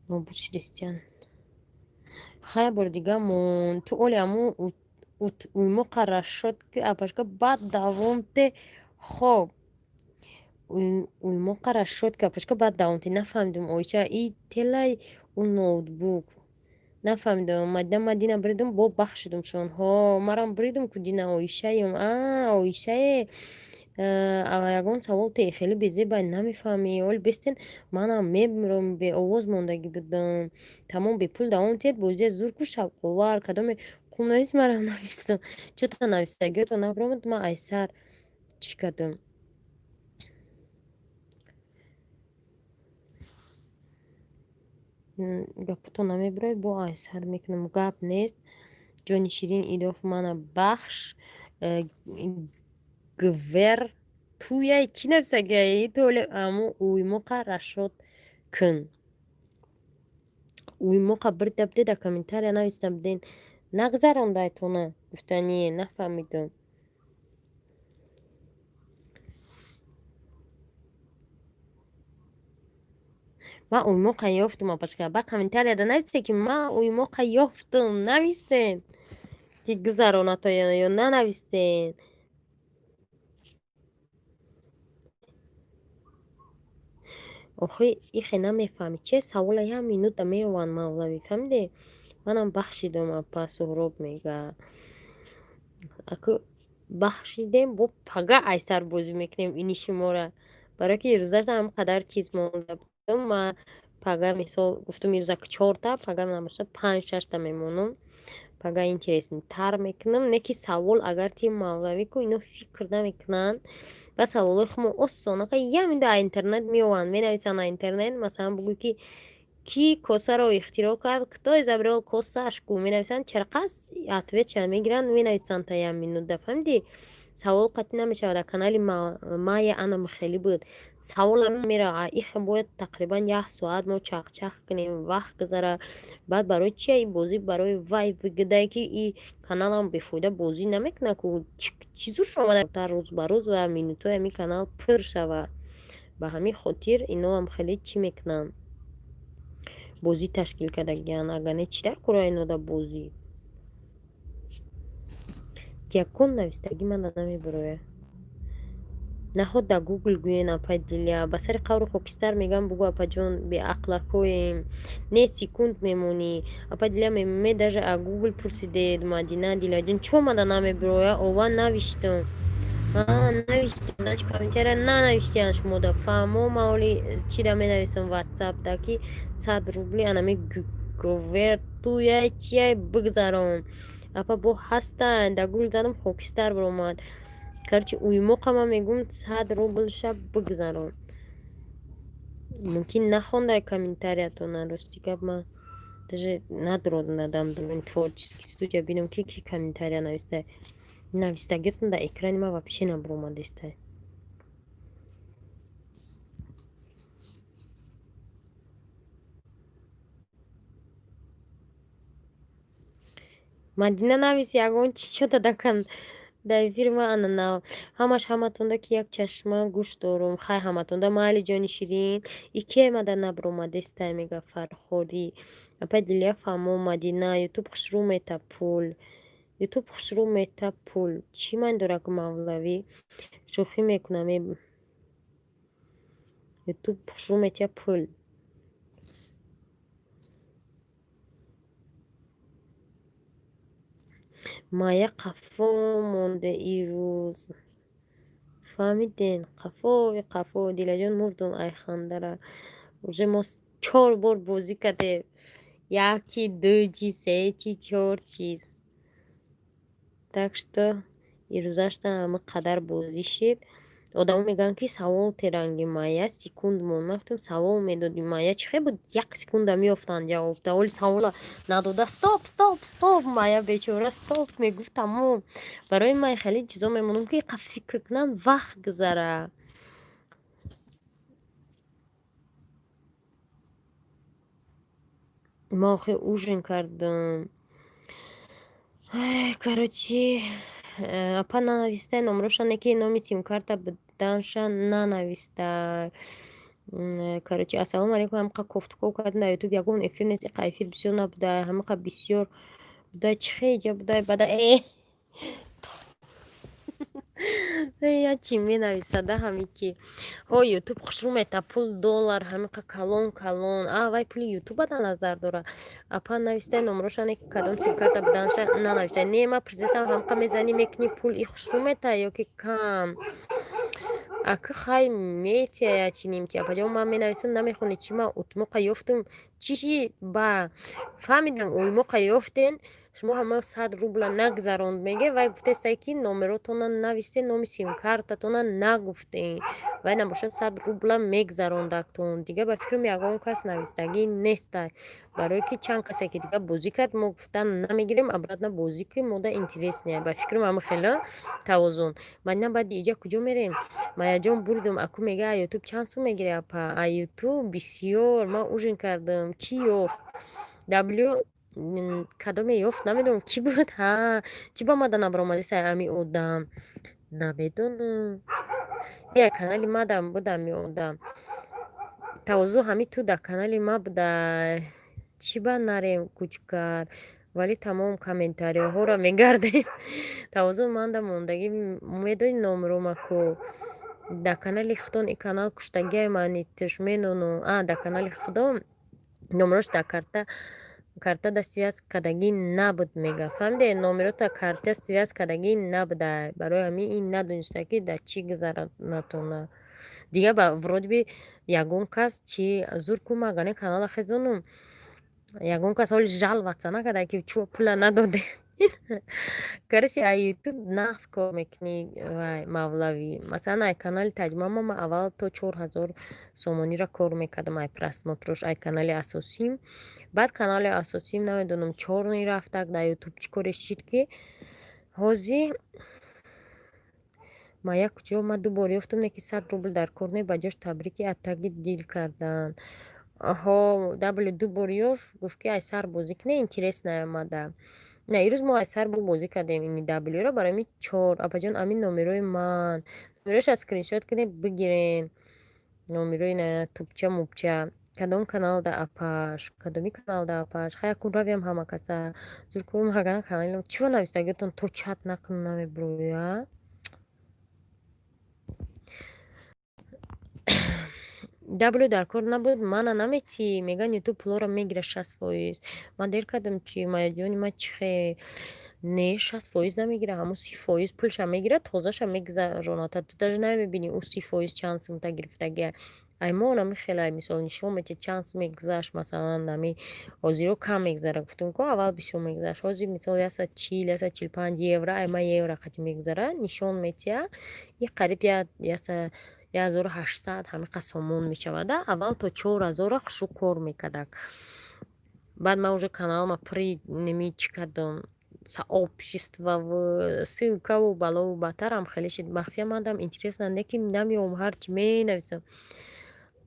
нобуд шудестиян. Хай, бори дига мон ту оли аму уймоқа рашод ки, апашка, баъд давом те. Хоб, уймоқа рашод ки, апашка, баъд давом те. Нафаҳмидум, ойча, и телай у ноутбук нафаҳмидум. Мадина, мадина бридум, бо бахшидум шон. Ҳо, марам бридум ку, дина оишаем. А оишае, ягон савол те, хеле безебай, намефаҳмӣ. Оли бестен, манам мемирам, беовоз мондагӣ будам. Тамом, бепул давом тиҳед бозия, зур ку, шавқовар. Кадоме қумнавис, марам навистам, чота навистагиёто набиромад. Ман айсар чӣ кардам? Гапото намебироед, бо айсар мекунам. Гап нест, ҷони ширин. Идоф, мана бахш гвер туяй, чӣ нависагиай ту? Оли аму уймоқа рашод кун, уймоқа бирда буде, дар комментария нависта буден, нагзарондайтона гуфтание, нафаҳмидум. Ман уймоқа ёфтум, апашка, ба комментарияда нависе, ки ман уймоқа ёфтум. Навистен, ки гузаронато ё нанавистен? Охи, ихе намефаҳмӣ, че савола як минута меёванд, мавлавӣ, фаҳмиде? Манам бахшидум, апа. Суҳроб мега, аку бахшидем, бо пага айсар бозӣ мекунем ини шумора, барое ки ирӯзаша ҳам қадар чиз монда будум. Ма пага, мисол, гуфтум, ирӯза чорта, пага набошад панҷ шашта мемонам. Пага интересный тар мекунам. Не ки савол агар ти, мавлавӣ, ку ино фикр намекунанд ба саволои хумо, осонака як минута а интернет меованд, менависанд а интернет. Масалан, бугӯй, ки кӣ косаро ихтироъ кард, кто изобрёл косашку, менависанд, чарқас ответ ша мегиранд, менависанд та як минута, фаҳмидӣ? Савол қатъӣ намешавад. Дар канали мая анам хеле буд, савола мера, ихе бояд тақрибан як соат мо чахчах кунем, вақт гузара. Баъд барои чия и бозӣ? Барои вай выгода е, ки и каналам бефоида бозӣ намекунад ку, чӣ зур омада, рӯз ба рӯз ва минутҳои ҳамин канал пур шавад. Ба ҳамин хотир иноам хеле чӣ мекунанд, бозӣ ташкил кардагиянд. Агар не, чӣ дар кора инода бозӣ? Ягон навистагӣ мана намебарояд. Наход дар Гугл гӯен, апай Дилия, ба сари қавру хокистар мегӯям, бугӯ, апаҷон, беақлакоем. Не, секунд мемонӣ, апай Дилия, мемоме. Даже а Гугл пурсидед, Мадина, Дилияҷон, чӣ омада намебироя? Ова навиштам, навиштам, значит, комментария нанавиштиян шумода. Фаҳмо, ман оли чида менависам, Ватсап да, ки 100 рубли анами говер туяй, чияй, бигзарон, апа. Бо ҳастанд, дар Гугл задам, хокистар баромад. Короче, уймоқа ман мегӯм, 100 рубл ша бигзарон. Мумкин нахондай комментариятона. Рости гап, ман даже надородам творческий студия бинам, ки ки комментария навистай. Навистагиётон дар экрани ман вообще набуромадестай. Мадина, навис ягон чи чо дадакан дар эфири ман. Ана ҳамаш ҳаматонда, ки як чашма гӯш дорум. Хай, ҳаматонда майли, ҷони ширин. Ике мада набуромадестай, мега Фархорӣ. Апай Дилия, фаҳмо, Мадина, Ютуб хушрӯ мета пул, Ютуб хушрӯ мета пул. Чӣ ман дорак, мавлавӣ, шӯхӣ мекунам. Ютуб хушрӯ метия пул. Майя қафо монде ирӯз, фаҳмиден? Қафои қафо. Дилаҷон, мурдум ай хандара. Уже мо чор бор бозӣ кардем, як чи, ду чи, се чи, чор чиз. Так что ирӯзашта ҳама қадар бозӣ шид. Одамо мегӯянд, ки савол теранги Майя секунд мон. Ман гуфтам, савол медоди, Майя чӣ хел буд, як секунда меёфтанд ҷавоб. Оли савола надода, стоп, стоп, стоп, Майя бечора стоп мегуфт, тамом. Барои ман хеле чизо мемонам, ки иқа фикр кунанд, вақт гузара. Ма охир ужин кардам. Короче. Апа, нанавистай номрошане, ки номи симкарта буданша нанавистай. Короче, ассалому алайкум. Ҳамақа кофтуков кардем дар Ютуб, ягон эфир нест. Иқа эфир бисёр набуда, ҳамақа бисёр буда. Чӣ хеҷа будай бада я чӣ менависада? Ҳами ки ҳо, Ютуб хушрӯ мета, пул, доллар ҳамиқа калон калон. А вай пули Ютуба дар назар дора. Апа, навистай номрошане, ки кадом симкарта буданша нанавистай. Не, ма пурсистам, ҳамқа мезанӣ, мекунӣ, пул и хушрӯ мета ё ки кам? Ака, хай, метия чи нимти. Апаҷон, ман менависам, намехонӣ. Чӣ ман утмоқа ёфтум, чиши ба фаҳмидам, уймоқа ёфтен. Шумо ҳама 100 рубла нагзаронд, меге. Вай гуфтестай, ки номеротона нависте, номи симкартатона нагуфтен. Вай набошад, 100 рубла мегзарондактон. Дига, ба фикрам, ягон кас навистагӣ нестай, барое ки чанд касе ки дига бозӣ кард, мо гуфтан намегирем. Обратно бозӣ ки мода интереснее, ба фикрам, ҳама хела тавозун. Мадина, баъди иҷа куҷо мерем? Маяҷон, бурдум. Аку мега, а Ютуб чанд сум мегири, апа? А Ютуб бисёр. Ман ужин кардам. Кӣ ёфт? W кадоме ёфт, намедонам, кӣ буд. Ҳа, чӣ ба мада набаромадисай ами одам, намедонам. Я канали мадам буд ами одам. Тавозу ҳами ту дар канали ма будай. Чӣ ба нарем кучкар, вале тамом комментариҳоро мегардем. Тавозу манда мондагӣ, медони номрома ку дар канали худон и канал куштагиай манитш медонам. А дар канали худон номрош дар карта да связь кардагӣ набуд, мега. Фаҳмиде, номерота карта связь кардагӣ набуда. Барои ҳамин ин надониста, ки дар чӣ гузаронатона. Дига ба вроде бы ягон кас чи зур ку магане канала хезонум, ягон кас ҳоли жаловаться накарда, ки чӯ пула надоде. Короче, а Ютуб нағз кор мекунӣ, вай мавлавӣ. Масалан, ай канали таҷмама ман аввал то 4000 сомониро кор мекардам, ай просмотрош, ай канали асосим. Баъд канали асосим, намедонам, чёрный рафтак дар Ютуб, чӣ коре шид, ки ҳозир ма як куҷо ма ду бор ёфтам, не ки 100 рубл дар кор не, ба ҷош табрики аз таги дил кардан. Ҳо, W ду бор ёфт, гуфт, ки ай сар бозӣ кунӣ, интересно омада. На, ирӯз мо аз сар бо бозӣ кардем ини W-ро, барои ҳамин чор. Апаҷон, амин номерои ман, номероша скриншот кунед, бигирен. Номерои на тупча мупча. Кадом каналда, апаш? Кадоми каналда, апаш? Хай, акун равем, ҳама каса зур кунем ҳагана каналам. Чиво навистагиётон то чат накунам намебуроя? W дар кор набуд, мана наметӣ. Меган, Ютуб пулоро мегира 60%. Ман дер кардам чи, маяҷони ман чӣ хе? Не, 60% намегира, ҳамун 30% пулша мегира, тозаша мегузаронад. Ту даже намебинӣ, ӯ 30% чанд сумта гирифтагия. Ай мо нами хеле, мисол, нишон метиҳад, чанд сум мегузашт. Масалан, нами ҳозиро кам мегузара, гуфтем ку, аввал бисёр мегузашт. Ҳозир, мисол, 140, 145 евро, ай ма евро қати мегузара, нишон метиҳад, и қариб 1800 ҳамиқа сомон мешавада. Аввал то 4000-ра хушрӯ кор мекардак. Баъд ман уже каналама пури неми чӣ кардам, сообществову ссылкаву балову баттарам хеле шид. Махфия мандам интересно не, ки намеом, ҳарчи менависам.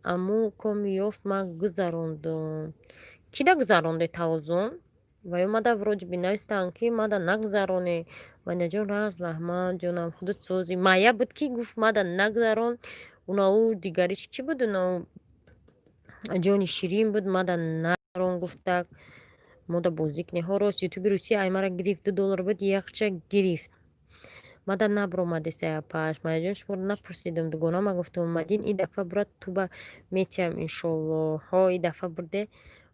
Аммо коми ёфт, ман гузарондум. Кида гузаронде, тавозун? Ва ё мада вроде бы навистанд, ки мада нагузароне. Ваняҷон, раз раҳмат, ҷонам, худот созӣ. Майя буд, ки гуфт, мада нагузарон. Унау дигариш кӣ буд? Унау ҷони ширин буд, мада нагузарон гуфтак. Мода бозӣ кунем. Ҳо, рост, Ютуби Русия аймара гирифт, 2 доллар буд, якча гирифт. Мада набуромадесай, апаш. Майяҷон, шуморо напурсидам, дугонама гуфтам, Мадин и дафъа бурад, туба метиҳам, иншоллоҳ. Ҳо, и дафъа бурде,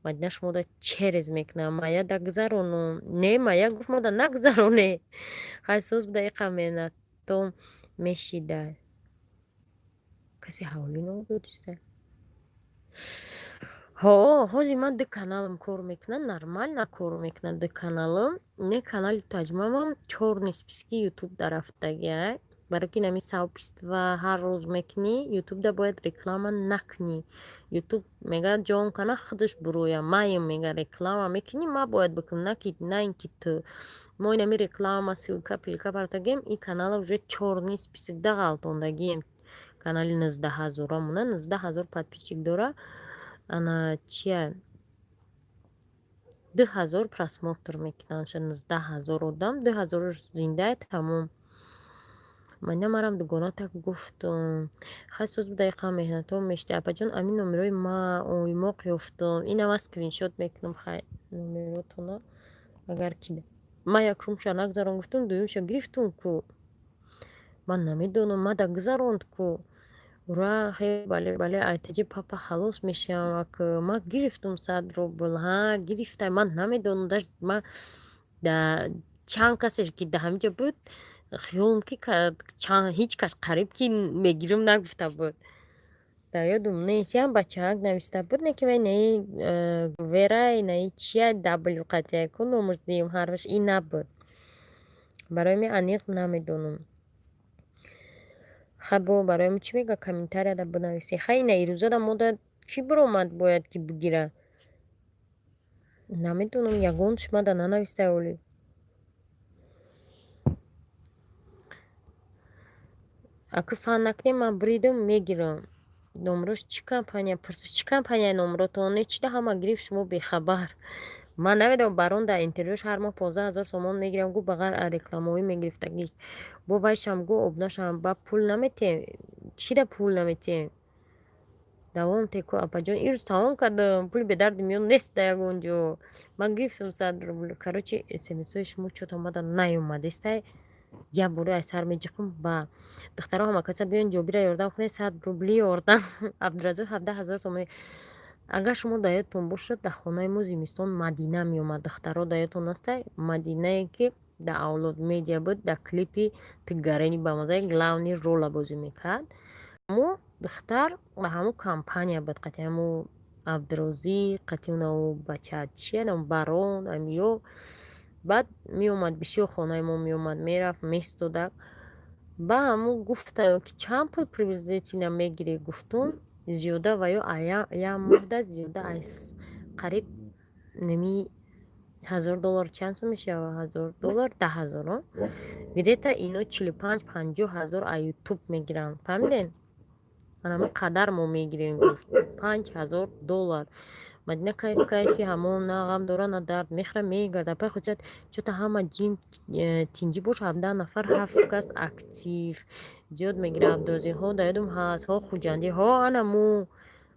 Мадина, шумода через мекунам. Майя да гузарону. Не, Майя гуфт, мада нагузароне. Хай, соз буда, иқа меҳнатом мешида. Касе ҳавлӣ надониста. Ҳо, ҳозир ман ду каналам кор мекунад, нормально кор мекунад ду каналам. Не, канали таҷмамам чёрный списки Ютуб дарафтагиай. Барои ки нами сообщество ҳар рӯз мекунӣ, Ютубда бояд реклама накунӣ. Ютуб мега, ҷон кана худаш буроя. Маем, мега, реклама мекунӣ, ма бояд бикунам, на ки на ин ки ту. Мо инами реклама, ссылка, пилка партагем, и канала уже чёрный список да ғалтондагием. Канали 19 ҳазора, 19 000 подписчик дора. Ана чия? 2000 просмотр мекунанд, 19 000 одам, 2000-ош зиндае, тамом. Мадина, марам дугоната гуфтум. Хай, соз буда, иқа меҳнатҳо мешти. Апаҷон, амин номерои ма оймоқ ёфтум. Инам аз скриншот мекунам. Хай, номеротона агар ки ман якумша нагзарон гуфтум, дуюмша гирифтум ку. Ман намедонам, мада гузаронд ку. Ура, хе, бале, бале, айтаҷи папа халос мешавам, ак ман гирифтум 100 рубл. Ҳа, гирифтай, ман намедонам, даже ман да чанд касе ки да ҳаминҷо буд, хиёлам ки ҳеҷ кас қариб ки мегирам нагуфта буд. Дар ёдум нест, як бачаак нависта буд, не ки вай наи верай, наи чия, w қатия ку номаш, дуюм ҳарфаш и набуд. Барои ми аниқ намедонам. Хай, бо барои мо чӣ мега, комментарияда бинависӣ. Хай, ина ирӯзада мода чӣ биромад, бояд ки бигира. Намедонам, ягонаш мада нанавистай оли. Ака, фан накунем, ман буридам, мегирам. Номрош чӣ компания пурсиш, чӣ компания номротон не чида ҳама гирифт, шумо бехабар. Ман намедонам, барон дар интервюш ҳар моҳ 15 000 сомон мегирам гу, ба ғайр аз рекламаҳои мегирифтагиш. Бо вайшам гу, обунашам ба пул наметиҳем. Чида пул наметиҳем? Давом теку, апаҷон, ирӯз тамом кардам, пули бедарди миён нест дар ягон ҷо. Ман гирифтам 100 рубл. Короче, смсҳои шумо чё-то мада наёмадестай. Як бори аз сар меҷиқум ба духтаро, ҳама каса биён, ҷобира ёрдам кунед, 100 рубли ёрдам. Абдураззоқ 17 000 сомонӣ. Агар шумо дар ёдтон бошад, дар хонаи мо зимистон Мадина меомад. Духтаро, дар ёдтон ҳастай? Мадинае ки дар Авлод Медиа буд, дар клипи «Ту гарени бамаззаи» главный рола бозӣ мекард. Ҳамо духтар ба ҳамун компания буд, қати ҳамун Абдурозиқ, қати унау бача чия, барон, амиё. Баъд меомад, бисёр хонаи мо меомад, мерафт, местодак. Ба ҳамун гуфтам, ки чанд пул приблизительно мегирӣ, гуфтум, зиёда ва ё як моҳда зиёда аз қариб неми 1000 доллар. Чанд сум мешавад 1000 доллар? 10 000, где-то ино 45-50 ҳазор аз Ютуб мегиранд, фаҳмидем? Ана қадар мо мегирем, гуфт, 5000 доллар. Мадина кайф кайфи ҳамон, на ғам дора, на дард, мехӯра, мегарда. Пай хусусият чӯта ҳама ҷим тинҷӣ бош, 17 нафар, ҳафт кас актив зиёд мегира. Абдурозиқҳо дар ёдум ҳаст, ҳо Хуҷандӣ, ҳо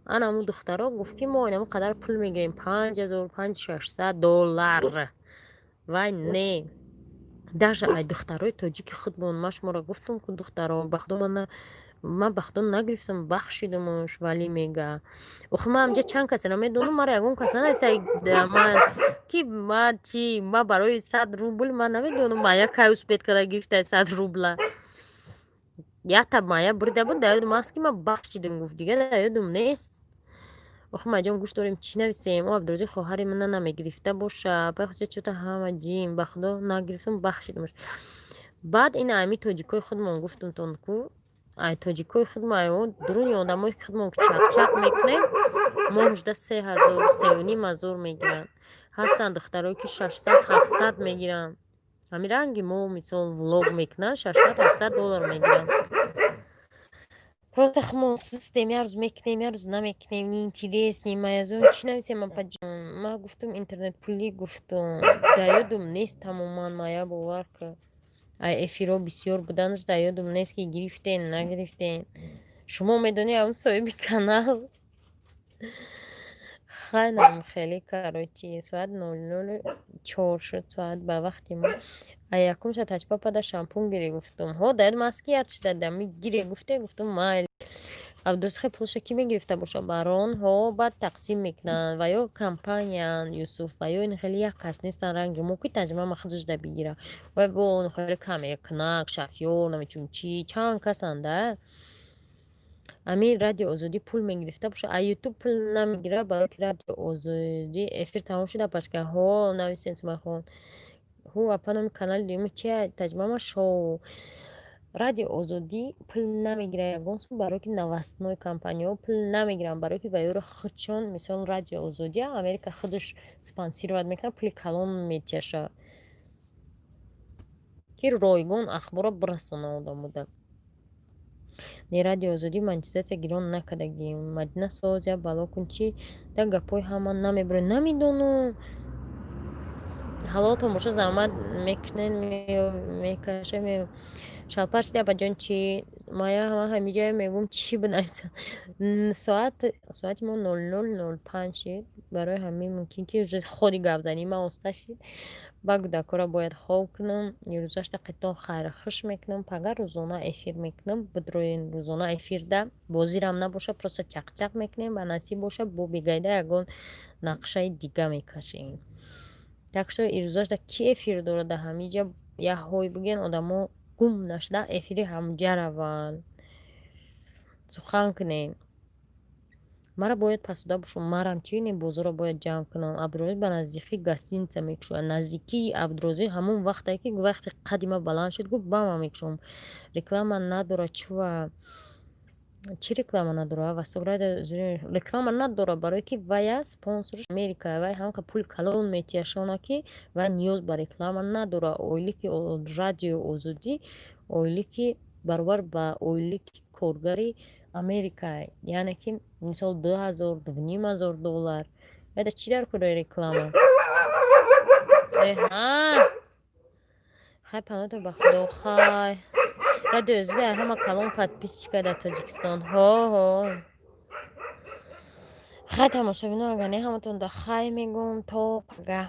анаму духтаро гуфт, ки мо инаму қадар пул мегирем, 5000, 5600 доллар. Вай не, даже ай духтарои тоҷики худмон, ман шуморо гуфтам ку, духтаро, ба худо ман ба худо нагирифтам, бахшидамуш. Валӣ мега, охи ман ҳамҷа чанд касеро медонам, мара ягон кас нанависта ки ма чи, ма барои 100 рубл, ман намедонам, мая кай успеть карда гирифтай 100 рубла. Якта мая бурида буд, дар ёдум аст, ки ман бахшидам, гуфт, дига дар ёдум нест. Охи маҷон, гӯш дорем, чӣ нависем? О, Абдурозиқ хоҳари мана намегирифта боша. Пай хусусият чӯта ҳама ҷим, ба худо нагирифтам, бахшидамуш. Баъд ин ами тоҷикои худмон гуфтумтон ку, ай тоҷикои худмон, ай дуруни одамои худмон ки чақчақ мекунем, мо 3000, 3500 мегиранд. Ҳастанд духтарое ки 600, 700 мегиранд. Ҳамин ранги мо, мисол, влог мекунанд, 600, 700 доллар мегиранд. Просто худмон систем, як рӯз мекунем, як рӯз намекунем, неинтересно. Ма аз он чӣ нависем, апаҷон? Ма гуфтум, интернетпулӣ гуфтум, дар ёдум нест тамоман, мая бовар кун. Ай эфирҳо бисёр буданаш дар ёдум нест, ки гирифтен, нагирифтен. Шумо медонӣ, ҳамн соҳиби канал. Хайнам хеле, короче, соат 00:04 шуд, соат ба вақти мо. Ай якумша тачпапада шампун гире, гуфтум. Ҳо, дар ёдум аст, ки ятшда дами гире гуфте, гуфтум, майли. Абдурозиқи пулша кӣ мегирифта боша? Барон ҳо, баъд тақсим мекунанд ва ё компаниянд, Юсуф, ва ё ин хеле як кас нестанд ранги мо, ки таҷриба ма худаш да бигира. Вай бо хеле камеракунак, шофёр, намечун чӣ, чанд касанд да. Ами Радио Озодӣ пул мегирифта боша? А Ютуб пул намегирад, барое ки Радио Озодӣ эфир тамом шуда, пашка ҳо нависен, Сумайхон. Ҳу, апа, номи канали дуюми чия? Таҷмама шоу. Радио Озодӣ пул намегирад ягон сум, барое ки новостной компанияҳо пул намегиранд, барое ки ба ёро худшон, мисол, Радио Озодӣ Америка худаш спонсировать мекунад, пули калон метияша, ки ройгон ахборро бирасона одамода. Не, Радио Озодӣ монетизатсия гирон накардагӣ. Мадина соз, як бало кун, чӣ да гапҳои ҳама намебурем, намедонам. Ҳалолтон боша, заҳмат мекунед, мекашед. Шалпар шиди, апаҷон, чӣ? Мая ҳамиҷая мегӯм, чӣ бинависам? Соати мо 00:05 шид, барои ҳамин мумкин ки уже ходи гапзании ман оста шид. Ба кӯдакҳоро бояд хоб кунам. Ирӯзашта қитон хайрхуш мекунам. Пага рӯзона эфир мекунам. Бидроен рӯзона эфирда, бозирам набоша, просто чақчақ мекунем. Ба насиб боша, бо бегайда ягон нақшаи дига мекашем. Так что ирӯзашта ки эфир дорад дар ҳамиҷа, як ҳой бигӯен, одамо гум нашуда эфири ҳамҷа раванд, сухан кунем. Мара бояд пасуда бошам, марам чи не, бозорро бояд ҷамъ кунам. Абдурозиқ ба наздикӣ гостиница мекушояд. Наздикии Абдурозиқ ҳамон вақте ки вақте қадди ма баланд шуд, гуфт, ба ман мекушом. Реклама надорад чува? Чӣ реклама надорад? Реклама надорад, барое ки вая спонсорш Америка, вай ҳамқа пули калон метиҳашона, ки вай ниёз ба реклама надорад. Ойлики Радиои Озодӣ ойлики баробар ба ойлики коргари Америка, яъне ки мисол 2000, 2500 доллар. Вайда чӣ дар кори реклама? Эҳа, хай, паноҳто ба Худо, хай. Радиои Озодӣ ҳама калон подписчика дар Тоҷикистон. Ҳо, ҳо. Хай, тамошобино, агар не, ҳаматон да хай мегӯм, то пага.